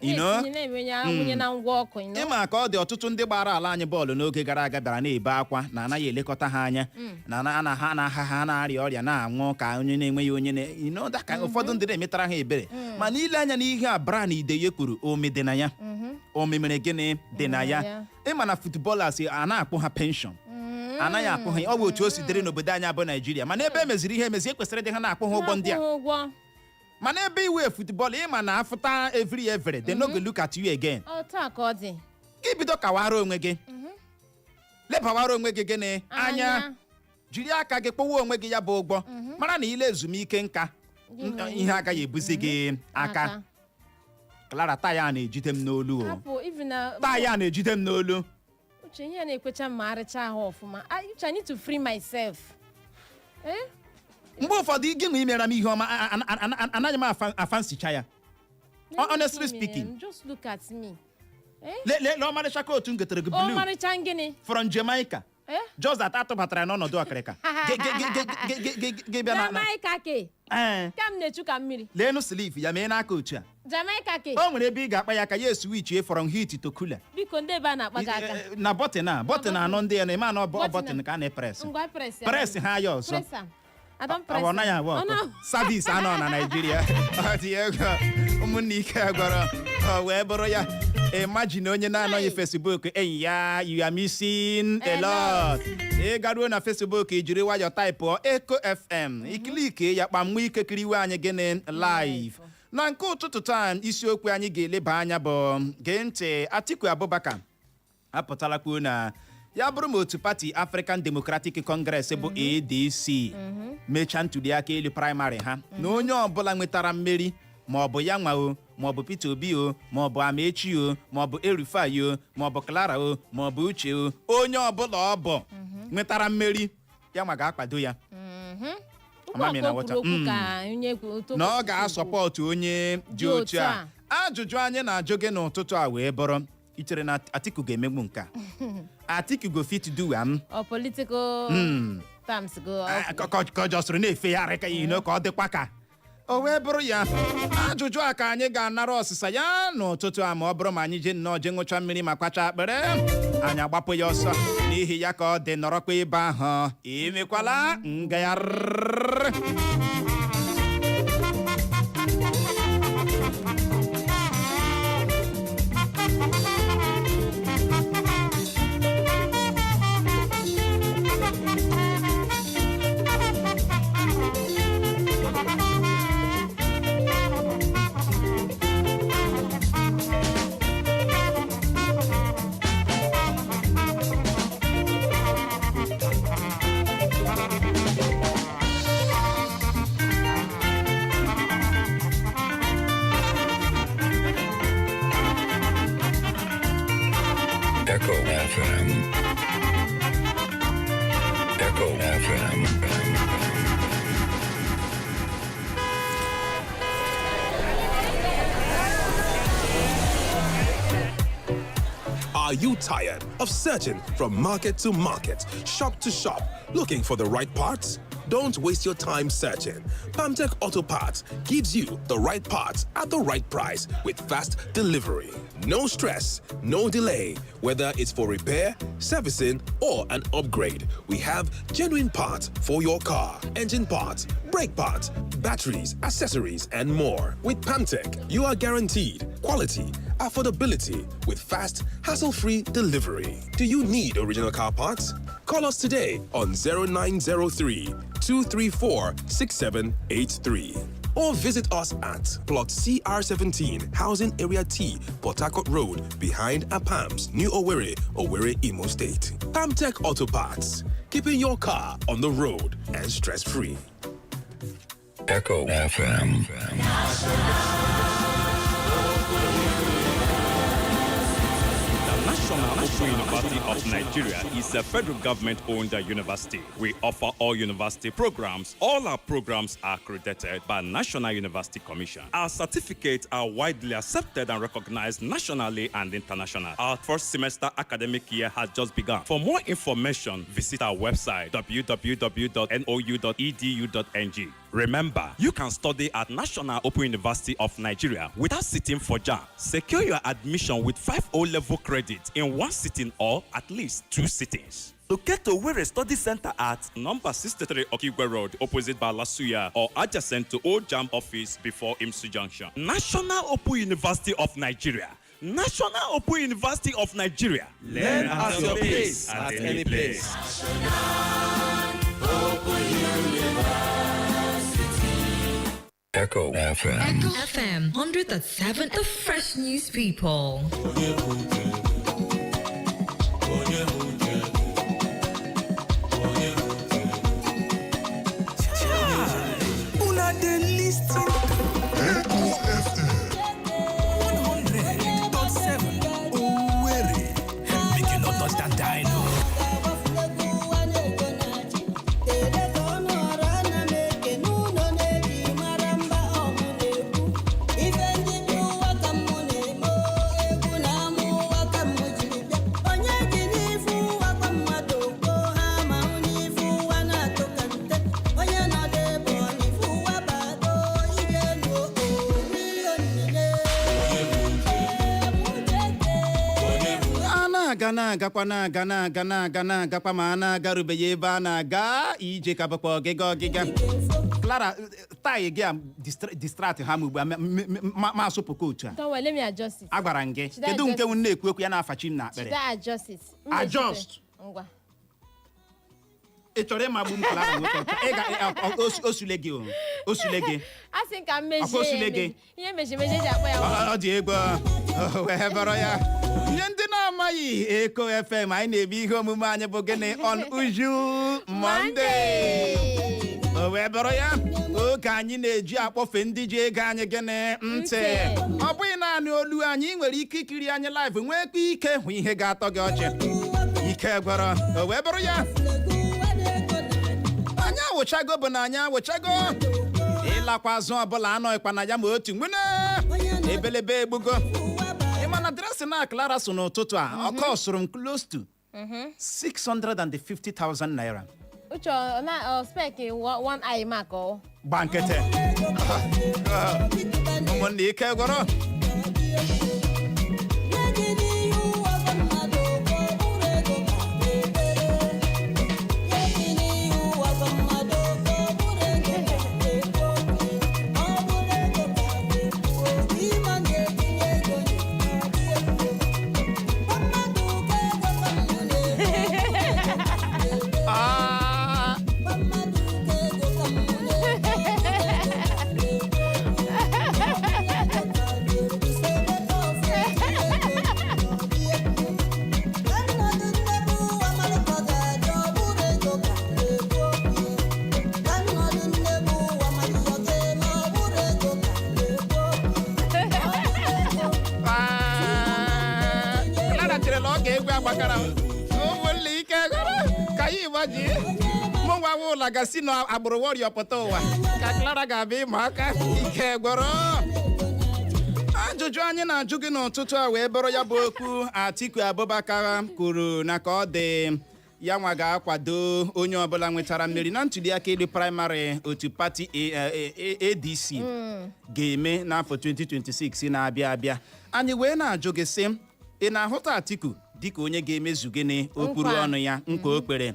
You know? Na-etinye na-enwenye awụnye na ngwa ọkụ, you know? Ịma ka ọ dị, ọtụtụ ndị gbara ala anyị bọọlụ n'oge gara aga bịara na-ebe akwa na anaghị elekọta ha anya, na na ha na ha ha na-arịa ọrịa, na-anwụ ka onye na-enweghị onye na you know, that kind- ụfọdụ ndị na-emetara ha ebere. Mana ile anya n'ihe a Brian Ideye kwuru, ome dị na ya. Omemere gịnị dị na ya? Ya. Ịma na footballers, a na-akpụ ha pension, anaghị akwụ ha. Ọ bụ otu o si dịrị n'obodo anyị abụ Naijiria, mana ebe emeziri ihe emezi, ekwesịrị dị ha na-akwụ ha ụgwọ ndị a. Na-akwụ ha ụgwọ. Mana ebe iwe football, ịma na after every they no go look at you again. Ọ taa ka ọ dị. Gị bido kawara onwe gị, lebawara onwe gị gịnị anya, jiri aka gị kpọwa onwe gị ya bụ ụgwọ, mara na ile ezumike nka, Gị nwere ihe agaghị ebuzi gị aka. Clara, taya na-ejide m n'olu o. Hapụ even na Taya na-ejide m n'olu. Uche, ihe a na-ekwecha m ma arịcha ahụ ọfụma. Uche, I need to free myself. Eh? Mgbe ụfọdụ, gị nwe imere m ihe ọma, anaghị m afa nsicha ya. Honestly speaking. Just look at me. Lee ọmarịcha kootu m gotere gị, blue. Ọmarịcha gịnị? From Jamaica. Eh? Just that atụbatara ya n'ọnọdụ ọkịrịka. Gị bịa na Jamaica ke. Ee. Ka m na-echu ka mmiri. Leenu sleeve ya, mee n'aka otu a. Jamaica ke. O nwere ebe ị ga-akpa ya ka ya eswitchie from heat to cooler. Biko, ndị ebe a na-akpa gị aka. Na button a, button anọ ndị ya na ime anọ Button button ka a na-epress. Ngwa, press ya. Press ha ya ọzọ. Press am. I don press. Ọ naghị abụ Ọ ọkụ service anọ na Naịjirịa. Ọ dị egwu, ụmụnne, ike gwọrọ. Ọ wee bụrụ ya, imagine onye na-anọghị Hey. Facebook enyi ya, you are missing a A lot. Ị garuo na Facebook, jiri nwayọọ typeụọ Eco FM, iclickie ya kpam, nwee ike kiriwe anyị gịnị live. Na nke ụtụtụ taa, isiokwu anyị ga-eleba anya bụ, gee ntị, Atiku Abubakar apụtala kwuo na ya bụrụ ma otu pati African Democratic Congress bụ ADC mechaa ntụliaka elu primary ha, na onye ọbụla nwetara mmeri, ma ọ bụ ya nwa o, ma ọ bụ Peter Obi o, ma ọ bụ Amaechi o, ma ọ bụ El-Rufai o, ma ọ bụ Clara o, ma ọ bụ Uche o, onye ọbụla ọ bụ nwetara mmeri, ya nwa ga-akwado ya. Ugbu a Amami ka na o nghọta. kwuru okwu ka onye otu Na ọ kwesịrị ga-asọpọtụ onye dị dị otu otu a. a. Ajụjụ anyị na-ajụ gị n'ụtụtụ a wee bụrụ, ị chere na Atiku ga-emegbu nke a? Atiku go fit do am? Ọ political terms go. Ah, ka ọ jọsịrị na-efegharị ka ino ka ọ dịkwa ka o wee bụrụ ya. Ajụjụ a ka anyị ga-anara ọsịsa ya n'ụtụtụ a, ma ọ bụrụ ma anyị jee nnọọ jee ṅụcha mmiri ma kwacha akpịrị, anyị agbapụ ya ọsọ. N'ihi ya ka ọ dị, nọrọkwa ebe ahụ, emekwala ngagharị. Echo FM. Echo FM. Are you tired of searching from market to market, shop to shop, looking for the right parts? Don't waste your time searching. Pamtech Auto Parts gives you the right parts at the right price with fast delivery. No stress, no delay. Whether it's for repair, servicing, or an upgrade, we have genuine parts for your car, engine parts, brake parts, batteries, accessories, and more. With Pamtech, you are guaranteed quality, affordability with fast, hassle-free delivery. Do you need original car parts? Call us today on 0903 234 6783 or visit us at Plot CR17, Housing Area T, Port Harcourt Road, behind APAMS, New Owerri, Owerri, Imo State. Pamtech Auto Parts, keeping your car on the road and stress-free. Echo FM. The National Open University of Nigeria is a federal government-owned university. We offer all university programs. All our programs are accredited by National University Commission. Our certificates are widely accepted and recognized nationally and internationally. Our first semester academic year has just begun. For more information, visit our website www.nou.edu.ng. Remember, you can study at National Open University of Nigeria without sitting for JAMB. Secure your admission with 5 O-level credits in one sitting or at least two sittings. Locate Owerri Study Center at number 63 Okigwe Road, opposite Balasuya or adjacent to Old JAMB Office before IMSU Junction. National Open University of Nigeria. National Open University of Nigeria. Learn at your pace, at any place. Echo FM. Echo FM 100.7, the fresh news people. Una dey listen to Echo FM 100.7 Owerri. Make you no touch that dial o. A na-aga, na-agakwa, na-aga, na-aga, na-aga, na-agakwa, ma a na-agarubeghị ebe a na-aga. Ije ka bụkwa ọgịga ọgịga. Clara, tie gị a distract ha m ugbu a, ma asụpụ kootu a. Don't worry, let me adjust it. Agwara m gị. Should I Kedu nke adjust? m na-ekwu okwu ya na-afachi m n'akpịrị? Should I adjust it? M Adjust. Ngwa. Ị chọrọ ịmagbu m, Clara nwoke ọcha? Ị ga osule gị, o osule gị. A sị m ka m mejie Ọkwa ya osule gị? emeji. Ihe meji meji eji akpọ ya. Ọ dị egwu. O wee bụrụ ya, nye ndị na-amaghị Eko FM, anyị na-eme ihe omume anyị bụ gịnị? On Uju Monday. O wee bụrụ ya, oge anyị na-eji akpọfe ndị ji ego anyị gịnị? Ntị. Ọ bụghị naanị olu anyị, ị nwere ike ikiri anyị live, nwekwa ike hụ ihe ga-atọ gị ọchị. Ike gwọrọ. O wee bụrụ ya, anyị awụchago bụ na anyị awụchago. Ịlakwa azụ ọbụla anọghịkwa na ya ma otu nwene ebelebe egbugo. Ị ma na dressing na Clara so n'ụtụtụ a, ọkọ sụrụ m close to 650,000 naira. Uche, ọ na ọ spec one eye mark ọ. Gba nkịtị, ụmụnne, ike gwọrọ. Ah! Ah! Clara chere na ọ ga-egwu agbakara. Ụmụnne, ike gwọrọ. Ka ya ịgbaji mụ nwa nwa ụlọ gasị na agbụrụ wọrịọ pụta ụwa ka Clara ga-abịa ịma aka. Ike gwọrọ. Ajụjụ anyị na-ajụ gị n'ụtụtụ a wee bụrụ ya bụ okwu Atiku Abubakar kwuru na ka ọ dị ya nwa ga-akwado onye ọbụla nwetara mmeri na ntuliaka elu primary otu pati ADC ga-eme n'afọ 2026 na-abịa abịa. Anyị wee na-ajụ gị sị, ị na-ahụta Atiku dịka onye ga-emezu gịnị okpuru Nkwa. ọnụ ya nkwa o kpere?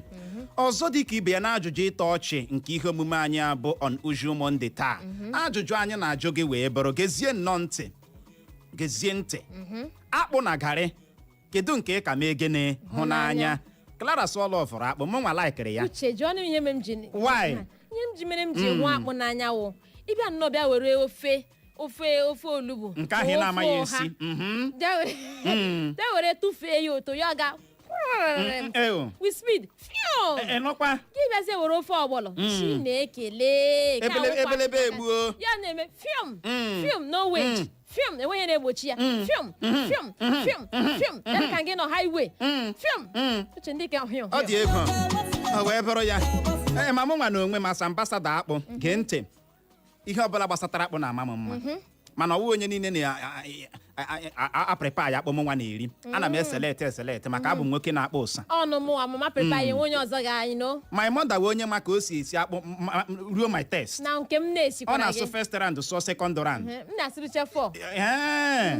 Ọzọ dịka ibe ya na ajụjụ ịtọ ọchị nke ihe omume anyị a bụ on Uju Monday taa, ajụjụ anyị na-ajụ gị wee bụrụ, gezie nnọọ ntị, gezie ntị, akpụ na garị, kedu nke ị ka mee gịnị hụ n'anya? Clara Sọlọ fọrọ akpụ, mụ nwa laikiri ya. Uche, jụọ m ihe mere m ji. Why? Ihe m ji mere m ji hụ akpụ n'anya wụ ịbịa nnọọ bịa were ofe olugbu Nke ahụ ị ma ofe na-amaghị ụha. esi. Bịa were tụfee ya oto ya ga Ew. with speed fiu. Ị nụkwa? Gị bịazie were ofe ọgbọlọ, Chinekele ka awụkwa Ebelebe egbuo. Ya na-eme fium fium, no wait, fium, enweghị na-egbochi ya, fium fium fium fium, ya dị ka gị nọ highway, fium. Uche, ndị ka hịọ. Ọ dị egwu. O wee bụrụ ya, ee, ma mụ nwa na onwe m as ambassador akpụ, gee ntị, ihe ọbụla gbasatara akpụ na-ama m mma, mana ọwụ onye niile na-aprepare ya akpụ mụ nwa na-eri. Ana m eselect eselect maka abụ m nwoke na-akpụ ụsa. Ọnụ mụ amụma prepare ya, onye ọzọ ga anyị no. My mother wee onye ma ka o si esi akpụ ruo my taste. Na nke m Ọ na-esikwara na-asụ gị. first round, sụọ second round. M na-asịrịcha four. Ee,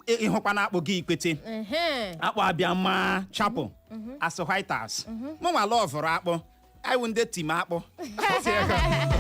ịhụkwa na akpụ gị ikwete. Akpụ abịa maa chapụ asụ white house, mụ nwa lọvụrụ akpụ. Anyị wụ ndị team akpụ.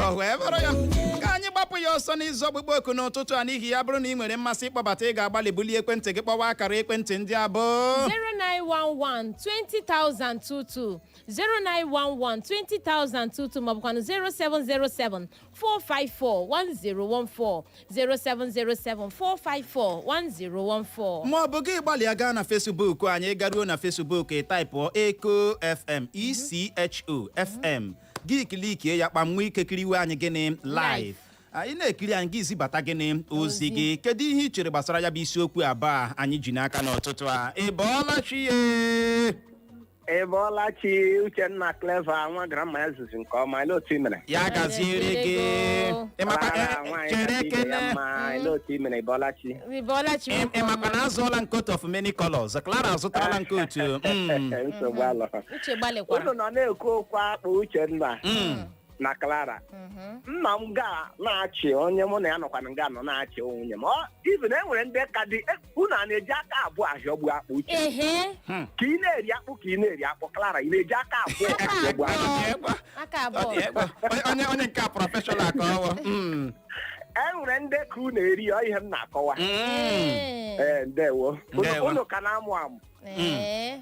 O wee bụrụ ya, ka anyị gbapụ ya ọsọ n'izu ọkpụkpọ oku n'ụtụtụ a. N'ihi ya, bụrụ na ị nwere mmasị ịkpọbata, ị ga-agbalị bulie ekwentị gị kpọwa akara ekwentị ndị abụọ: 0911 20022, 0911 20022, maọbụkwanụ 0707 454 1014, 0707 454 1014. Ma ọ bụ gị gbalịa gaa na Facebook anyị. Garuo na Facebook, ị typeụọ Echo FM, ECHO FM, gị clickie ya kpam, nwee ike kiriwe anyị gịnị? Live. Anyị na-ekiri anyị, gị zibata gịnị? Ozi gị. Kedu ihe ị chere gbasara ya bụ isiokwu abụọ a anyị ji n'aka n'ụtụtụ a? Ị bọọla chi ye? Ị bọọla chi, Uchenna, Clever nwa grandma ya zụzi nke ọma. Ele otu ị mere? Ya gaziere gị. Ịmakwa Clara, nwaanyị chere kacha ibe ya kene. mma. Ele otu ị mere? Ị bọọla chi? Ị bọọla chi, nwoke Ịmakwa ọma. na azụọla m coat of many colors. Clara azụtala nke otu. Nsogbu alọ. Uche gbalịkwara. Unu nọ na-ekwu okwu akpụ, Uchenna na Clara. Nna m ga na-achị onye mụ na ya nọkwana nga nọ na-achị nwunye m. Even e nwere ndị ka dị unu a na-eji aka abụọ ahịọgbu akpụ, Uche. Ehe. Ka ị na-eri akpụ, ka ị na-eri akpụ, Clara, ị na-eji aka abụọ ahịọgbu akpụ? Ọ dị egwu. Aka Ọ dị abụọ. egwu. Onye nke a professional ka ọwụ. E nwere ndị ka unu eri ya, ihe m na-akọwa. Ee. Ee, ndewo. Ndewo. Unu ka na-amụ amụ. Ee.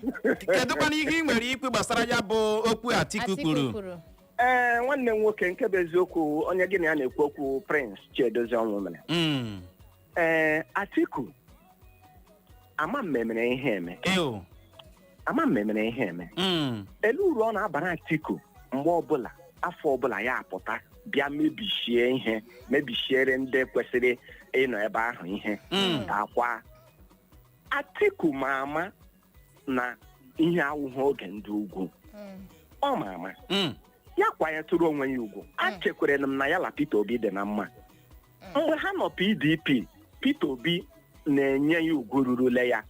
Kedụkwana ihe ị nwere ikwu gbasara ya bụ okwu Atiku Atiku kwuru? kwuru. Ee, nwanne m nwoke, nke bụ eziokwu, onye gị na ya na-ekwu okwu, Prince Chiedozie ọnwụ mere. Ee, Atiku ama mmemere ihe eme. Ew. Ama mmemere ihe eme. Elu uru ọ na-abara Atiku mgbe ọbụla, afọ ọbụla, ya apụta bịa mebichie ihe, mebichiere ndị kwesịrị ịnọ ebe ahụ ihe. Akwa Atiku ma ama na ihe awụghị oge ndị ugwu ọ ma ama. Ya kwanyetụrụ onwe ya ugwu. Achekwere m na ya na Peter Obi dị na mma mgbe ha nọ PDP. Peter Obi na-enye ya ugwu rurule ya.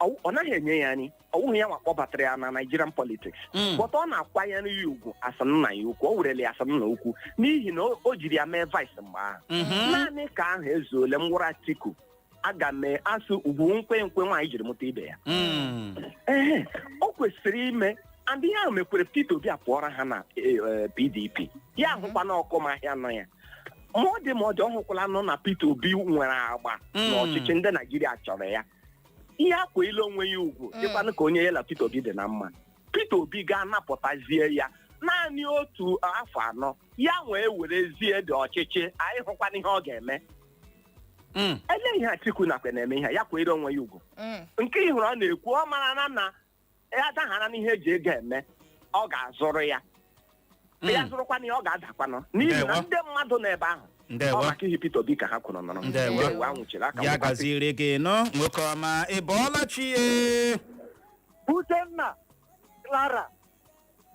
Ọ naghị enye ya nri, ọ wụghị ya nwa kpọbatara ya na Nigerian politics, but ọ na-akwanyere ya ugwu asa nna ya ukwu. O werele ya asa nna ukwu n'ihi na o jiri ya mee vice mgbe ahụ. Naanị ka ahụ ezuole m gwara Atiku, aga m asụ ugwu nkwenkwe nwaanyị jiri mụta ibe ya. Ee, o kwesịrị ime and ihe ahụ mekwere Peter Obi apụọra ha na PDP. Ya ahụkwa na ọkụmahịa nọ ya, ma ọ dị ma ọ dị, ọ hụkwala nọ na Peter Obi nwere agba n'ọchịchị ndị Naijiria chọrọ ya. Ihe akwa ilu onwe ya ugwu dịkwanụ ka onye ya na Peter Obi dị na mma. Peter Obi ga-anapụtazie ya naanị otu afọ 4 ya wee werezie dị ọchịchị. Anyị hụkwana ihe ọ ga-eme. Ele ihe Atiku nakwa na-eme ihe ya kwere onwe ya ugwu. Nke ị hụrụ ọ na-ekwu, ọ mara na na ya daghara n'ihe eji ego eme, ọ ga-azụrụ ya. Ya zụrụkwana ya, ọ ga-adakwanụ n'ihi na Ndewo. ndị mmadụ nọ ebe ahụ, Ndewo. ọ maka ihe Peter Obi ka ha kwuru nọrọ. Ndewo. Ndewo, anwụchiri aka Ya nwekwasị. gaziere gị nọ, nwoke ọma. Ị bọọla chi ye? Uchenna, Clara.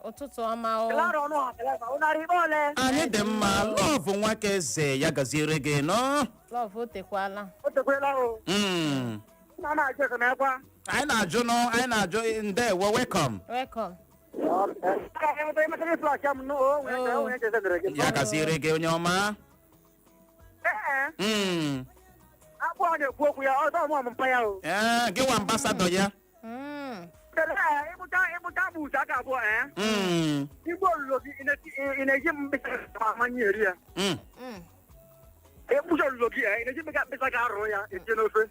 Ụtụtụ ọma o. Clara ọnụ ha, Clara, ụnarị ikpe ole? Anyị dị mma. Love Nwakeze, ya gaziere gị nọ. Love, o tekwala. O tekwela o. Nna na-ajụ esemekwa. Anyị na-ajụ nọ, anyị na-ajụ. Ndewo, welcome. Welcome. Ịmatara flash m nụ o nwere o nwere chezedere gị. Ya gaziere gị, onye ọma. Ee. Akpụ a na-ekwu okwu ya, ọ dọ mụ mpa ya o. Ee, gị nwa ambassador ya. Ịbụta ịbụta bụ ụzọ aka abụọ ee. Igbe olulo gị, ị na-eji mkpịsị amanye eri ya. Ekpuchi olulo gị, ị na-eji mkpịsị aka arụ ya etinye n'ofe.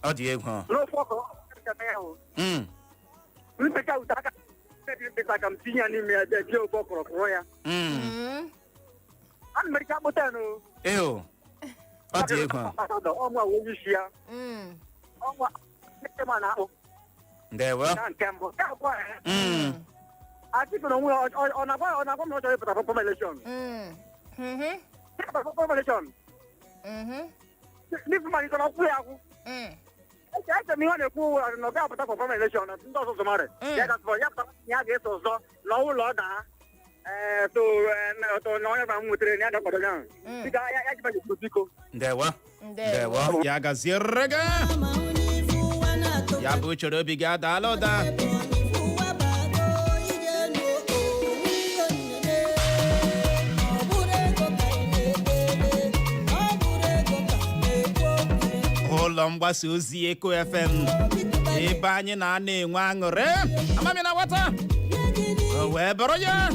Ọ dị egwu. N'ofe ọkụ ya o. Mkpịsị ute aka mkpịsị aka m tinye ya n'ime ya, bịa tie ofe ọkọrọ kụrụ ya. Ana m ericha akpụ ten o. Eo, ọ dị egwu. Ambassador, ọnwa onye isi ya. Ọnwa ndị ma na-akpụ. Ndewo. Na nke mbụ. Nke abụọ, Atiku na onwe ya, ọ na-agwa m na ọ chọrọ ịpụta for election. Ịpụta for election. N'ifu malite na ọkwụ ya akwụ. Eche m ihe ọ na-ekwu na ọ ga-apụta for primary election na ndị ọzọ zọmarị. Ya ga-atụ ya pụta, ya ga-eso ọzọ na ụlọ ọ daa. Ee, to na onye ma m nwetara na ya ga-akwado ya ahụ. Biko, ya jiba ya biko. Ndewo, ndewo, ya gaziere gị. Ya bụ chere obi gị adaala ụda. Ụlọ mgbasa ozi Eko FM, ebe anyị na-ana enwe aṅụrị amami na nwata o. O wee bụrụ ya.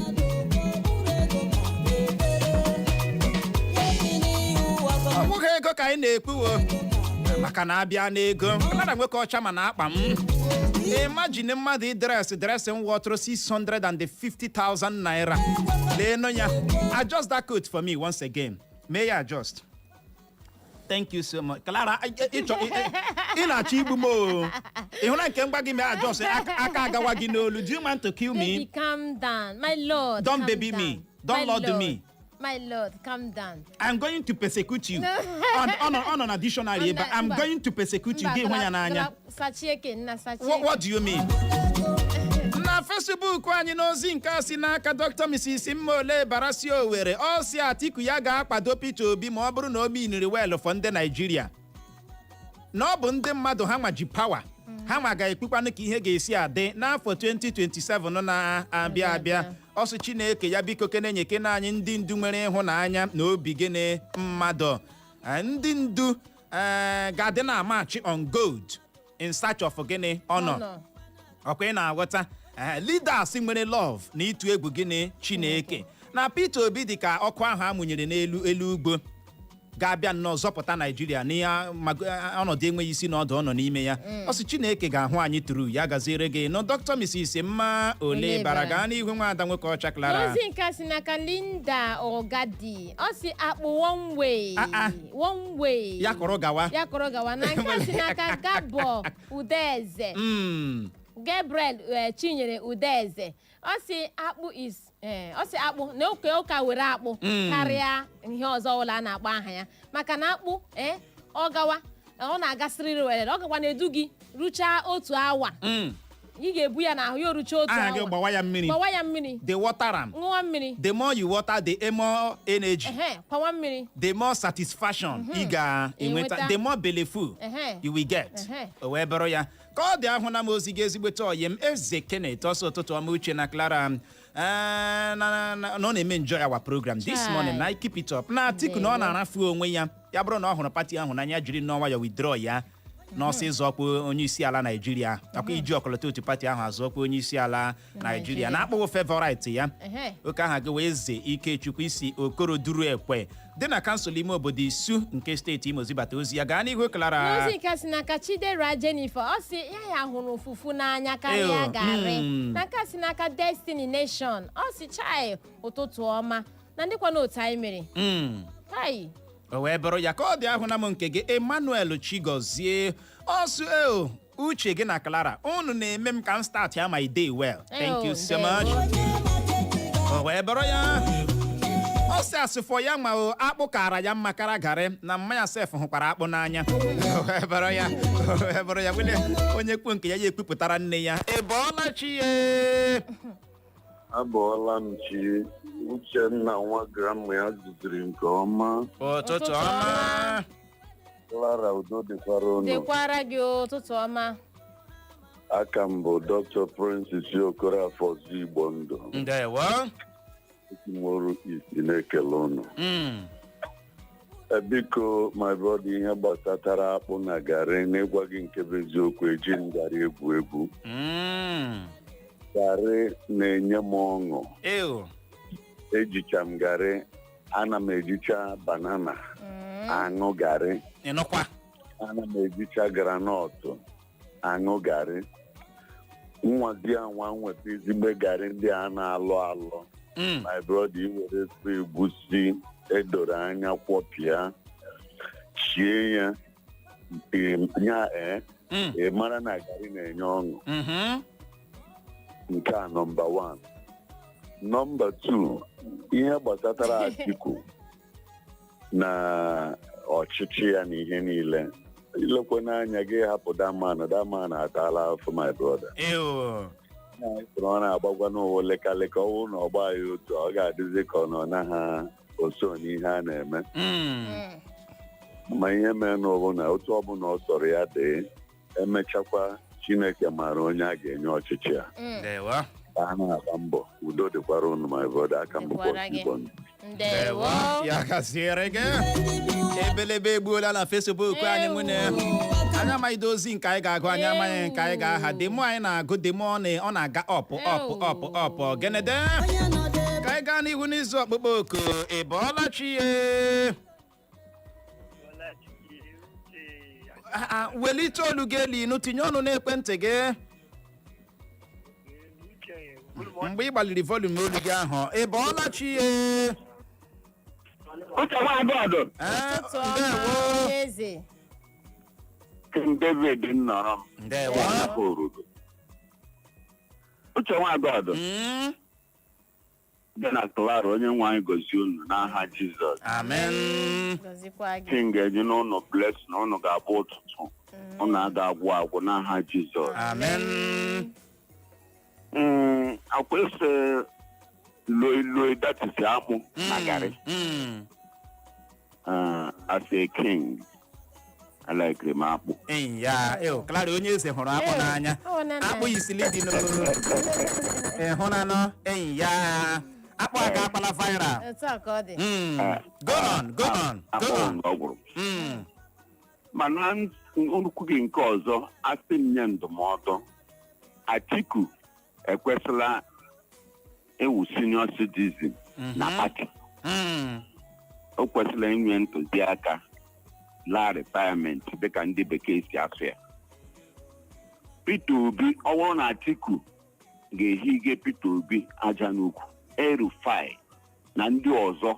Ọ bụghị ego ka anyị na-ekpuwo, maka na abịa n'ego, Clara nwoke ọcha, ma na akpa m, imagine mmadụ dress dress m wọtụrụ 650,000 naira. Leenụ ya. Adjust that coat for me once again. Mee ya adjust. Thank you so much, Clara. Ịchọ ị na-achọ igbu m o. Ị hụla nke mgba gị mee adjust, aka agawa gị n'olu. Do you want to kill Baby, me? calm down. My lord, Don't calm baby down. me. Don't My lord lord me. My lord, calm down. I'm going to persecute you. On na dictionary ebe I'm Mba. going to persecute you. Mba, Gị hụ ya n'anya. Sachie nna, sachie. What do you mean? Na Facebook anyị, n'ozi nke a si n'aka Dr. Mrs. Mmole Barasi Owere, ọ si Atiku ya ga-akwado Peter Obi ma ọ bụrụ na o miniri well for ndị Naijiria, na ọ bụ ndị mmadụ ha nwa ji power, ha nwa ga-ekpukwanụ ka ihe ga-esi adị n'afọ 2027 na-abịa abịa. Ọsụ Chineke ya biko kene nyekene anyị ndị ndu nwere ịhụnanya na obi gịnị mmadụ. Ndị ndu ga-adị na march on gold in search of gịnị honor. Honor. Ọkwa ị na-aghọta? Leaders nwere love na ịtụ egwu gịnị Chineke, na Peter Obi dị ka ọkụ ahụ a mụnyere n'elu elu ugbo ga-abịa nnọọ zọpụta Naijiria n'ihe ọnọdụ enweghị isi na ọdụ ọ nọ n'ime ya. Ọ sị Chineke ga-ahụ anyị tụrụ ya gaziere gị nụ, Dr. Mrs. Mma ole bara. Gaa n'ihu, nwaada nwoke ọcha Clara. N'ozi nke a si n'aka Linda Ogadi, ọ si akpụ one way. Ah, ah. One way. Ya kọrọ gawa. Ya kọrọ gawa. Na nke a si n'aka Gabo Udeze, Gabriel Chinyere Udeze, ọ si akpụ is ọ si akpụ na oke ụka were akpụ karịa ihe ọzọ ụlọ a na-akpọ aha ya, maka na akpụ ọ gawa, ọ na-agasịrịrị were, ọ gakwa na-edu gị ruchaa otu awa. Ị ga-ebu ya n'ahụ ya orucha otu Aha gị awa. gbawa ya mmiri. Gbawa ya mmiri. The water am. Ṅụwa mmiri. The more you water, the more energy, Ehe, kwawa mmiri. The more satisfaction ị ga-enweta, Enweta. the more belleful you will get. O wee bụrụ ya. Ka ọ dị, ahụ na m ozi gị, ezigbote ọyị m, Eze Kenneth, ọsọ ụtụtụ ọma, Uche na Clara. Na ọ na-eme enjoy our program this Chai. morning, na keep it up. Na Atiku na ọ na-arafu onwe ya, ya bụrụ na ọ hụrụ party ahụ n'anya, jiri nnọọ nwayọ withdraw ya n'ọsọ ịzọ ọkwa onye isi ala Naijiria, nakwa iji ọkọlọtọ otu party ahụ azọ ọkwa onye isi ala Naijiria, na-akpọghị favorite ya. Oke aha gị wee Eze Ikechukwu, isi Okoro Duru Ekwe dị na kansụl ime obodo Isu nke steeti Imo zibata ozi ya. Gaa n'ihu, Clara. N'ozi nke si n'aka Chidera Jennifer, ọ sị ya hụrụ fufu n'anya karịa Ew, garị. Na nke si n'aka Destiny Nation, ọ sị chai, ụtụtụ ọma, na ndịkwa n'otu anyị mere. Kai. O wee bụrụ ya. Ka ọ dị, ahụ na m nke gị, Emmanuel Chigozie, ọsụ eo Uche gị na Clara, unu na-eme m ka m start ya my day well. Thank you so much. O wee bụrụ ya. Ọ sị asịfọ ya ma o akpụ kara ya mma kara garị, na mmanya sef hụkwara akpụ n'anya. O wee bụrụ ya. O wee bụrụ ya. Wele onye kwu nke ya, ya ekwupụtara nne ya. Ị bọọla chi ye? Abọọla m chi. Uchenna nwa grandma ya zuziri nke ọma. Ụtụtụ ọma. Clara, udo dịkwara unu. Dịkwara gị, ụtụtụ ọma. Aka m bụ Dr. Francis Okorafor Igbo Ndụ. Ndewo. Nworu isi na-ekele unu. Biko, my brother, ihe gbasatara akpụ na garị, n'ịgwa gị nke bụ eziokwu, eji m garị egwu egwu. Garị na-enye m ọṅụ. Ew. Ejicha m garị, ana m ejicha banana aṅụ garị. Ịnụkwa? Ana m ejicha groundnut aṅụ garị. Nwazi anwa nweta ezigbo garị ndị a na-alọ alọ, my brother, iwere ofe egusi edoro anya kwọpịa chie ya nya ee, ị mara na garị na-enye ọṅụ. Nke a number 1. Number 2, ihe gbasatara Atiku na ọchịchị ya na ihe niile, ilekwe n'anya gị, hapụ that man. That man ataala afọ, my brother. Ew. Na ọ na-agbagwa n'ụwa lekaleka, ọwụ na ọgba ya otu ọ ga-adịzi ka ọ nọ na ha oso n'ihe a na-eme. Ma ihe mere n'ụbụ na otu ọbụla ọ sọrọ ya dị, emechakwa, Chineke maara onye a ga-enye ọchịchị a. Ndewo. Ka a na-agba mbọ, udo dịkwara unu, my brother. Aka m bụkwa Dịkwara gị. Igbo. Ndewo. Ya gaziere gị. Ebelebe egbuola na Facebook anyị. Nwunye anyị amaghị ozi nke anyị ga-agụ, anyị amaghị nke anyị ga-aha. Demo anyị na-agụ demo, ọ na-aga up, up, up, up. Genede ka anyị gaa n'ihu n'izu ọkpụkpọ oku. Ị bọọla chi ye? Ah, ah, welite olu gị elu inu, tinye ọnụ n'ekwentị gị mgbe ị gbaliri volume olu gị ahụ. Ị bọọla chi ye? Uche Nwaabọdụ. Ụtụtụ ọma, onye eze. King David nnọrọ m. Ndewo. Afọ orugo. Uche Nwaabọdụ. Dị na Clara, onye nwe anyị gozie unu n'aha Jizọs. Amen. Gọzikwa gị. King eji n'ụlọ bless na unu ga-abụ ụtụtụ. Unu aga agwụ agwụ n'aha Jizọs. Amen. Akwa ese loi loi, that is akpụ na garị. As a king, I like m akpụ. Ya eo, Clara onye eze hụrụ akpụ n'anya. Ọ na na. Akpụ isili dị n'olu ịhụnanụ enyi ya, akpụ aka akpala viral. Otu a ka ọ dị. Go on, go on, go Akpụ on. ọ gwụrụ. Mana nnukwu gị nke ọzọ, asị m nye ndụmọdụ, Atiku ekwesịla ewu senior citizen na party. O kwesịrị inwe ntụziaka laa retirement, dịka ndị bekee si asụ ya. Peter Obi, ọ bụrụ na Atiku ga-ehige Peter Obi aja n'ukwu, El-Rufai na ndị ọzọ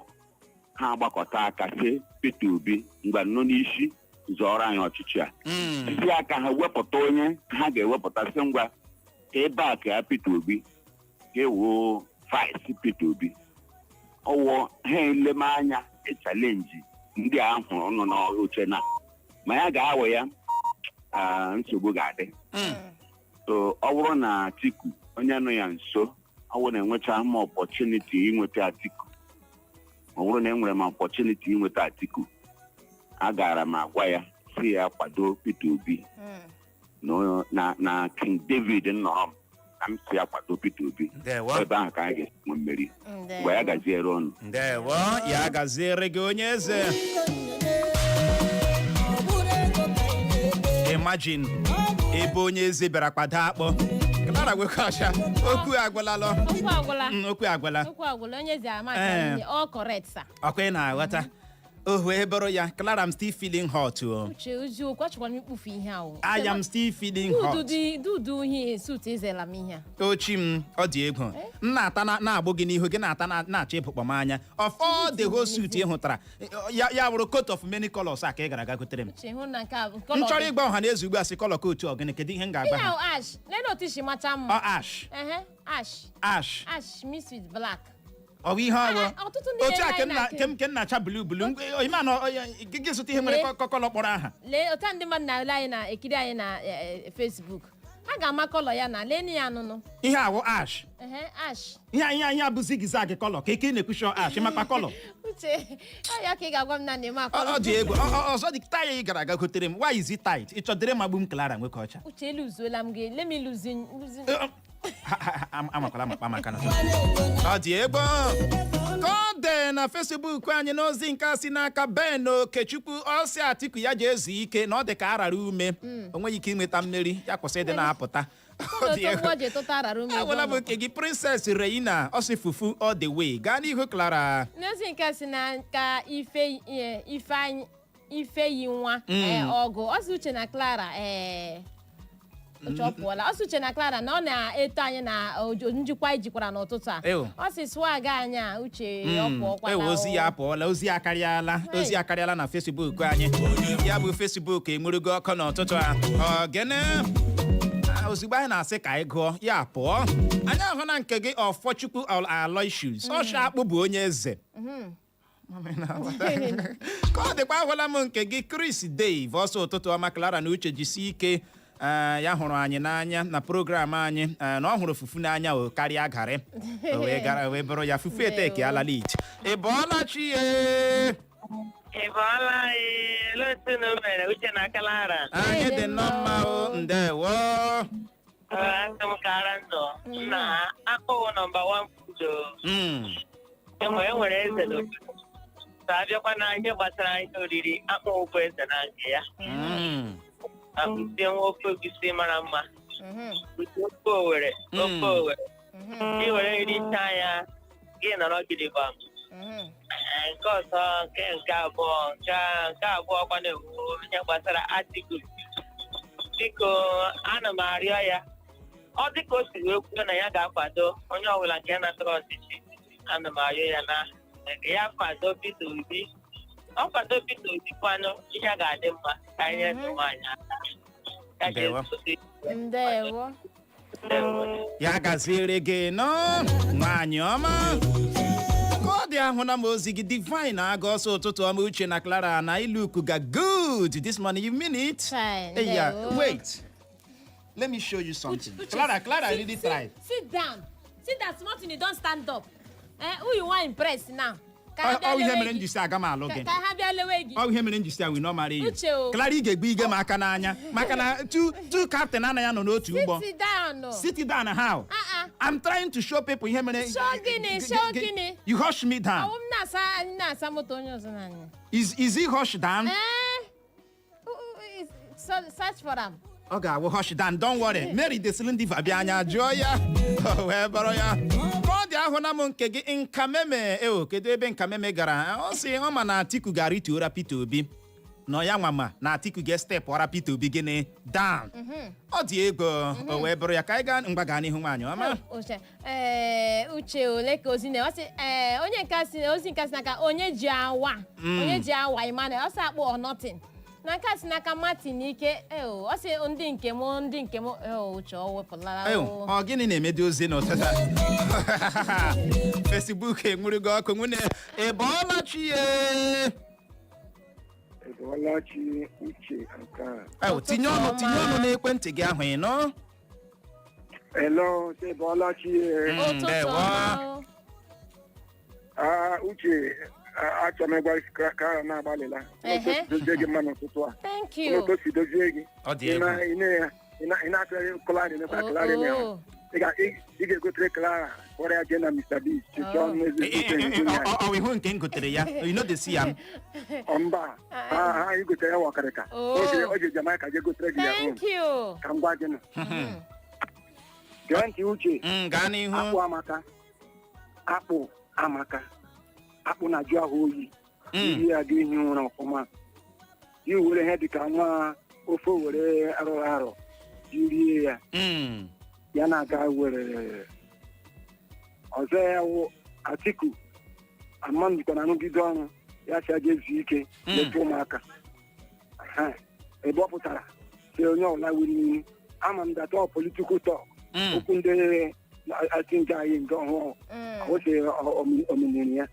ha agbakọta aka sị Peter Obi, mgbe nọ n'isi zọrọ anyị ọchịchị a, si aka ha wepụta onye ha ga-ewepụta, sị ngwa ka ebe a ka ya Peter Obi ka ewuo vice Peter Obi, ọwụ ha eleme anya challenge ndị a hụrụ nọ n'oche na ma ya ga-awe ya, nsogbu ga-adị. So ọ bụrụ na Atiku onye nọ ya nso, ọ bụrụ na enwecha m opportunity inweta Atiku, ọ bụrụ na enwere m opportunity inweta Atiku, agara m agwa ya si ya kwado Peter Obi na King David nnọrọ m na m si ya kwado Peter Obi. Ndewo. Ebe ahụ ka anyị ga-esi nwe mmeri. Mgbe ya gaziere ọnụ. Ndewo, ya gaziere gị, onye eze. Imagine ebe onye eze bịara kwado akpọ. Clara Nwekọcha, okwu agwụlalụ. Okwu agwụla. Okwu agwụla. Okwu agwụla, onye eze ama. Eh. All correct, sir. Ọkwa ị na-aghọta ohu eboro ya. Clara, I'm still feeling hot o. Uche, eziokwu, achọkwara m ikpufu ihe ahụ. I am still feeling hot. Dudu dudu ihe suit ezela m ihe a. Ochi m, ọ dị egwu. M na-ata na-agbụ gị n'ihu gị, na-ata na-achọ ịpụkpọ m anya. Of all the whole suit ị hụtara ya, ya wụrụ coat of many colors a ka ị gara aga gotere m. Uche, hụ na nke a bụ M chọrọ ịgba ọha na eze ugbu a sị colour coat ọgịnị, kedu ihe m ga-agba Ihe ha? ahụ ash, lee otu isi macha mma. Ọ ash? Ehe, ash. Ash. Ash mixed with black. Ọ bụ ihe ọ bụ? Ah, ọtụtụ ndị Otu a na-ele ke anyị na m ke m na-acha blue blue, ime na gị zụta ihe nwere Lee. Colour kpọrọ aha. Lee otu a ndị mmadụ na-ele anyị, na-ekiri anyị na Facebook, ha ga-ama colour ya na lee ya anụnụ. Ihe awụ ash? Ehe, ash. Ihe a bụ zigzag colour ka ike ị na-ekwuchi ash makpa colour. Uche, ọ ya ka ị ga-agwa m na na-eme Ọ dị egwu. Ọzọ dị tie ị gara aga gotere m, why is it tight? Ị chọdịrị magbu m, Clara nwoke ọcha? Uche, eluzuola m gị, let me lose lose. Amakwala amakpa maka na ọ dị egwu ka ọ dị na Facebook anyị. N'ozi nke a si n'aka Ben Okechukwu, ọ sị Atiku ya ji ezu ike, na ọ dị ka arara ume, o nweghị ike inweta mmeri, ya kwụsị ịdị na-apụta. Ọ dị Otu egwu. nwa ji etụta arara ume ebe Agwala ọ m nọ. nke gị, Princess Reina, ọ sị fufu all the way. Gaa n'ihu, Clara. N'ozi nke si na nka ife Ifeanyị Ifeyi nwa ọgụ, ọ sị Uche na Clara, Uche, ọ pụọla. Ọ sị Uche na Clara na ọ na-eto anyị na njikwa ijikwara n'ụtụtụ a. Ew. Ọ sị swag anyị a, Uche, ọ pụọkwala. Ewe, ozi ya apụọla, ozi ya akarịala, ozi ya akarịala na Facebook anyị. Ya bụ Facebook enwerugo ọkụ n'ụtụtụ a. Ogene ozugbo anyị na-asị ka anyị gụọ ya pụọ, anyị ahụ na nke gị, Ọfọchukwu Aloysius, ọsha akpụ bụ onye eze ka ọ dịkwa. Ahụla m nke gị, Chris Dave, ọsọ ụtụtụ ọma, Clara na Uche, jisie ike. Ya hụrụ anyị n'anya na program anyị, na ọ hụrụ fufu n'anya o karịa garị, o wee gara wee bụrụ ya fufu etekiala lead. Ị bọọla chi ye? Ị bọọla ee, olee otu unu mere, Uche na Clara? Anyị dị nnọọ mma o, ndewo. Asị m kara ndụ na akpụwụ number one food o. Enwere eze n'obodo. So abịakwa na ihe gbasara ihe oriri, akpụwụ bụ eze na nke ya. Akpụsie nwa ofe egusi mara mma. Ute ofe Owere, ofe Owere. Ị were richaa ya, gị nọrọ gidigbam. Nke ọzọ, nke abụọ, nke abụọ kwana ewu ihe gbasara Atiku. Biko, ana m arịọ ya, ọ dị ka o si wee kwuo na ya ga-akwado onye ọbụla nke natara ọchịchị, ana m arịọ ya na ya kwado Peter Obi. Ọ kwado Peter Obi kwanụ, ihe ga-adị mma ka anyị nyere nwaanyị aka. Ya Ndewo. ga-esote. Ndewo. Ya gaziere gị nọ, nwaanyị ọma. Ka ọ dị, ahụ na m ozi gị, Divine Aga ọsọ. Ụtụtụ ọma, Uche na Clara, na I look ga good this morning. You mean it? Fine. Hey, yeah. Ndewo. Wait, let me show you something. Uche, Clara, Clara sit- really sit- tried. Sit down, sit down small thing, you don stand up. Eh, who you wan impress now? Ka ha Ọ bịa ọ ihe lewe mere m gị. ji si aga m alụ gị. Ka ha bịa lewe gị. Ọ ihe mere m ji si I will not marry you. Uche o. Clara, ị ga-egbu ige m aka n'anya maka na two captain anaghị anọ n'otu ụgbọ. Sit down o. Sit down how? Ah, ah. I'm trying to show people ihe mere. Show gịnị? Show gịnị? You hush me down. Ọwụ m na-asa, anyị na-asa moto onye ọzọ n'anya. Is he hush down? Eh, so search for am. Ọ ga-awụ hush down, don't worry. Mary the Diva bịa anya jụọ ya, o wee bụrụ ya. Ka ọ dị, ahụ na m nke gị, Nkameme eo. Kedu ebe Nkameme gara? Ọ sị ọ ma na Atiku gara ituora Peter Obi nọ ya nwa, ma na Atiku ga-step ọra Peter Obi gịnị down. Ọ dị ego, o wee bụrụ ya. Ka anyị gaa mgba, gaa n'ihu, nwaanyị ọma. Uche, ee, Uche, ole ka ozi na ọ sị, ee, onye nke si ozi nke si n'aka onye ji awa, onye ji awa Emmanuel, ọ sị akpụ or nothing. Na nke a si n'aka Martin Ike, ee, ọ sị ndị nke m, ndị nke m. Ee, Uche, ọ wepụlara. Ew, O. ọ gịnị na-emedi ozi n'ụtụtụ a? Facebook enwurugo ọkụ. Nwunye, ị bọọla chi ye? Ebọlachi, Uche nke a. Ew, tinye ọnụ, tinye ọnụ n'ekwentị gị ahụ, ị nọ. Hello, sị Ebọlachi. Ụtụtụ Ndewo. ọma o. Ah, Uche, achọrọ m ịgwa ka na-agbalịla. Ehe. Otu o si dozie gị mma n'ụtụtụ a. Thank you. Otu o si dozie gị. Ọ dị Ị egwu. ị na-akụrị Clara, emekwa Clara eme Oh, ya. oh. Ị ga-egotere Clara, kpọrọ ya jee na Mr. Biggs, chọọ Eh, eh, eh, ọ ihu nke m gotere ya, you no dey see am. Mba, ha i gotere ya wakarịka. Oh. O je Jamaica jee gotere gị ya. Thank you. Ka m gwa gị nụ. Gee ntị, Uche. Gaa n'ihu. Akpụ amaka, akpụ amaka, akpụ na-ajụ ahụ oyi. Iri ya ga ehi ụra ọfụma. I were ihe dịka nwa ofe were arụrụ arọ irie ya, ya na-aga were ọzọ. Ya wụ Atiku amamjikwa na arụgide ọrụ ya, si aja ezu ike, leta ụmụaka. Ha, ebe ọ pụtara si onye ọbụla were iwu, ama m that all political talk, okwu ndị na-achị nke anyị nke ọhụrụ o si omeniri ya.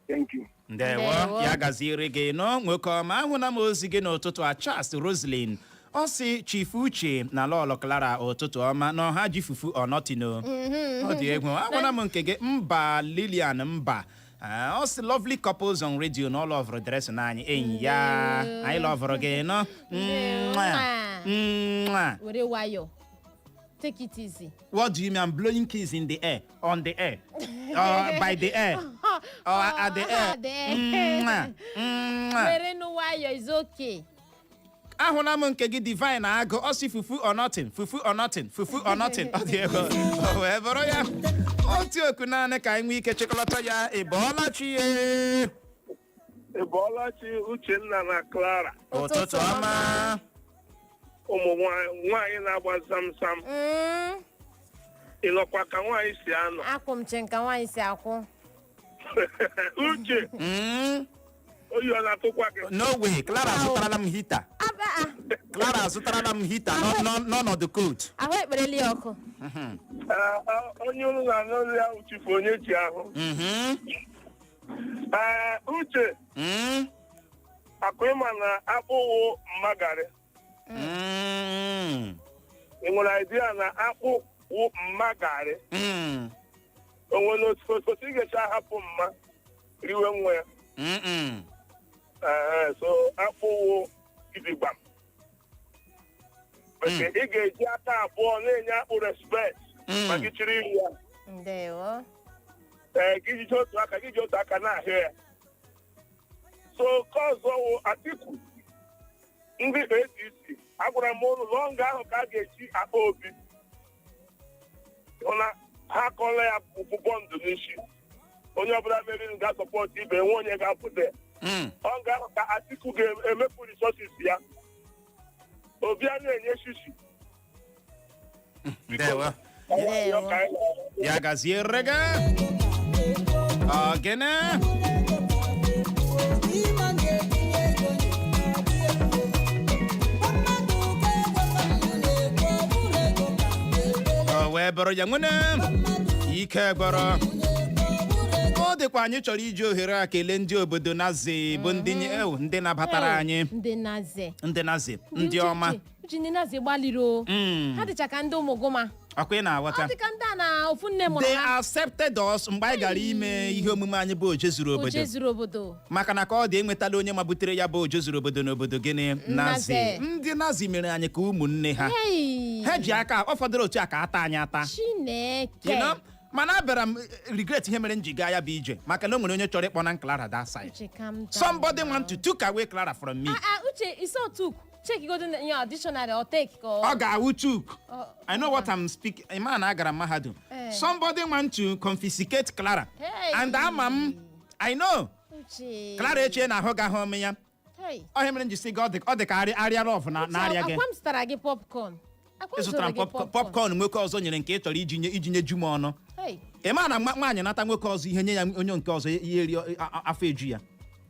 Thank you. Ndewo. Ndewo. Ya gaziere gị nọ, nwoke ọma. Ahụna m ozi gị n'ụtụtụ a, Charles Roslyn. Ọ sị, Chief Uche na Lọlọ Clara, ụtụtụ ọma. Na ọha ji fufu ọnọtino. Ọ dị egwu. Ahụna m nke gị, mba Lilian mba. Ah, ọ sị lovely couples on radio na ọ loverụ dressing anyị. Enyi ya, anyị loverụ gị nọ. Mwah. Mwah. Were nwayọ, take it easy. What do you mean? I'm blowing kiss in the air, on the air, or by the air, or at the air. At the air. Mwah. Mwah. Were nụ nwayọ, is okay. Ahụla m nke gị, Divine Agụ. Ọ sị fufu or nothing, fufu or nothing, fufu or nothing. Ọ dị ego, o wee bụrụ ya. Otu oku naanị ka anyị nwee ike chịkọlọta ya. Ị bọọla chi ye? Ị bọọla chi, Uchenna na Clara. Ụtụtụ ọma. Ụmụ nwaanyị na-agba zamzam. Ị nọkwa ka nwaanyị si anọ? Akwụ m che nka nwaanyị si akwụ. Uche, oyi ọ na-atụkwa gị? No way. Clara azụtarala m heater. Clara azụtarala m heater n'ọnọdụ coat. Ahụ ekpereli ya ọkụ. Onye unu na-anụ olu ya uchifu onye ji ahụ. Ee, Uche, akụ ịma na akpụwụ mmagarị. Ị nwere idea na akpụ wụ mmagarị? O nwere otu ị ga-esi ahapụ mma riwe nwa ya? Ee, so akpụ wụ gidigbam. Bekee, ị ga-eji aka abụọ na-enye akpụ respect ma gị chiri iri ya. Ndewo. Ee, gị ji otu aka, gị ji otu aka na-ahịa ya. So nke ọzọ wụ Atiku, ndị ADC, agwara m ụnụ lọnga ahụ ka a ga-eji akpa Obi hụ na ha akọla ya bụ bọndụ n'isi. Onye ọbụla meriri ga-support ibe, nwe onye ga-apụta. Ọ ga-ahụ ka Atiku ga-emefu resources ya, Obi a na-enye shishi. Ndewo. Ya gaziere gị. Ogene. O wee bụrụ ya, nwene ike gwọrọ. Ọ dịkwa anyị chọrọ iji ohere a kelee ndị obodo Nazi bụ ndị ew, ndị nabatara anyị. Ndị Nazi. Ndị Nazi, ndị ọma. Uche, ndị Nazi gbalịrị o. Ha dịcha ka ndị ụmụgụma. Ọkwa ị na-aghọta? Ọ dịka ndị a na ofu nne mụrụ They ha. accepted us mgbe anyị gara ime ihe omume anyị bụ Oje Zuru Obodo. Oche zuru obodo. Maka na ka ọ dị, enwetala onye mabutere ya bụ Oje Zuru Obodo n'obodo gịnị? Nazi. Nazi. Ndị Nazi mere anyị ka ụmụnne ha. Hey! Ha ji aka ọ fọdụrụ otu a ka ata anyị ata. Chineke. You know? Mana abịara m regret ihe mere m ji gaa ya bụ ije, maka na o nwere onye chọrọ ịkpọ na Clara that side. Uche, calm down. Somebody want to took away Clara from me. Ah, ah, Uche, it's all took. Check go to your dictionary or take or Ọ ga-awụ took. Oh. I know what I'm speaking. Ịma na agara m mahadum. Eh. Somebody want to confiscate Clara. Hey. And ama m, I know. Uche. Clara echie na ahụ ga-ahụ ome ya. Hey. Ọhịa mere m ji sị gị, ọ dị ka arịa love na na-arịa gị. Akwa m zụtara gị popcorn. Akwa m Ịzụtara zụtara m gị. Popcorn nwoke ọzọ nyere nke ị chọrọ iji nye ju m ọnụ. Hey. Ị ma na nwaanyị nata nwoke ọzọ ihe nye ya, onye nke ọzọ ihe eri afọ eju ya.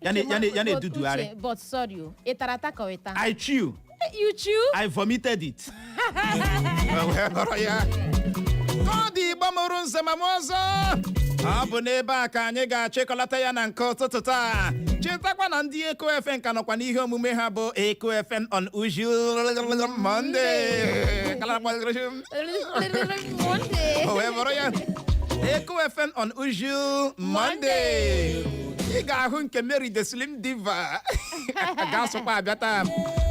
Ya na-edudugharị. Uche, but sorry o. Ị tara ata ka ọ ịta? I chew. You chew? I vomited it. O wee bụrụ ya. Ọ dị Igbo mụrụ nze ma m ọzọ. Ọ bụ n'ebe a ka anyị ga-achịkọlata ya na nke ụtụtụ taa. Chetakwa na ndị Eko FM ka nọkwa n'ihe omume ha bụ Eko FM on usual Monday. Monday. O wee bụrụ ya. Eko FM on usual Monday. Ị ga-ahụ nke Mary the Slim Diva ga-asụkwa abịa taa,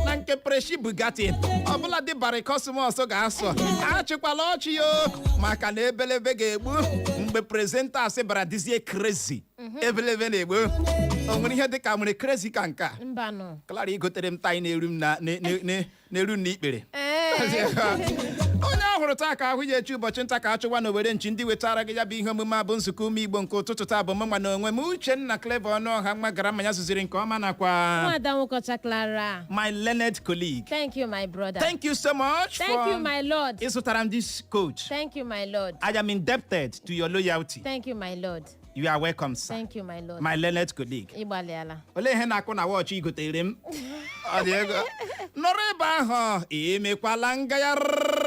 na nke Preshi Bugatti, ọbụla dị Barry Cosmos ga-asụ. Achịkwala ọchị yo, maka na ebelebe ga-egbu mgbe presenters bara dizie crazy. Ebelebe na-egbu. O nwere ihe dị ka nwere crazy ka nke a? Mbanụ. Clara, igotere m tie na-eru m na-eru m n'ikpere. Ee. Onye ahụrụ taa ka ahụ ya echi. Ụbọchị nta ka achụwa na owere nchi. Ndị wetara gị ya bụ ihe omume a bụ nzukọ ume Igbo nke ụtụtụ taa bụ mụnwa na onwe m, Uchenna Clever Ọnụọha, nwa gara mmanya zụziri nke ọma, nakwa Nwada Nwokocha Clara. My learned colleague. Thank you, my brother. Thank you so much Thank for you, my lord. ịzụtara m this coat. Thank you, my lord. I am indebted to your loyalty. Thank you, my lord. You are welcome, sir. Thank you, my lord. My learned colleague. Ịgbalịala. Olee ihe na-akụ na wọchị i gotere m? Ọ dị ego nọrọ ebe ahụ, emekwala ngagharị.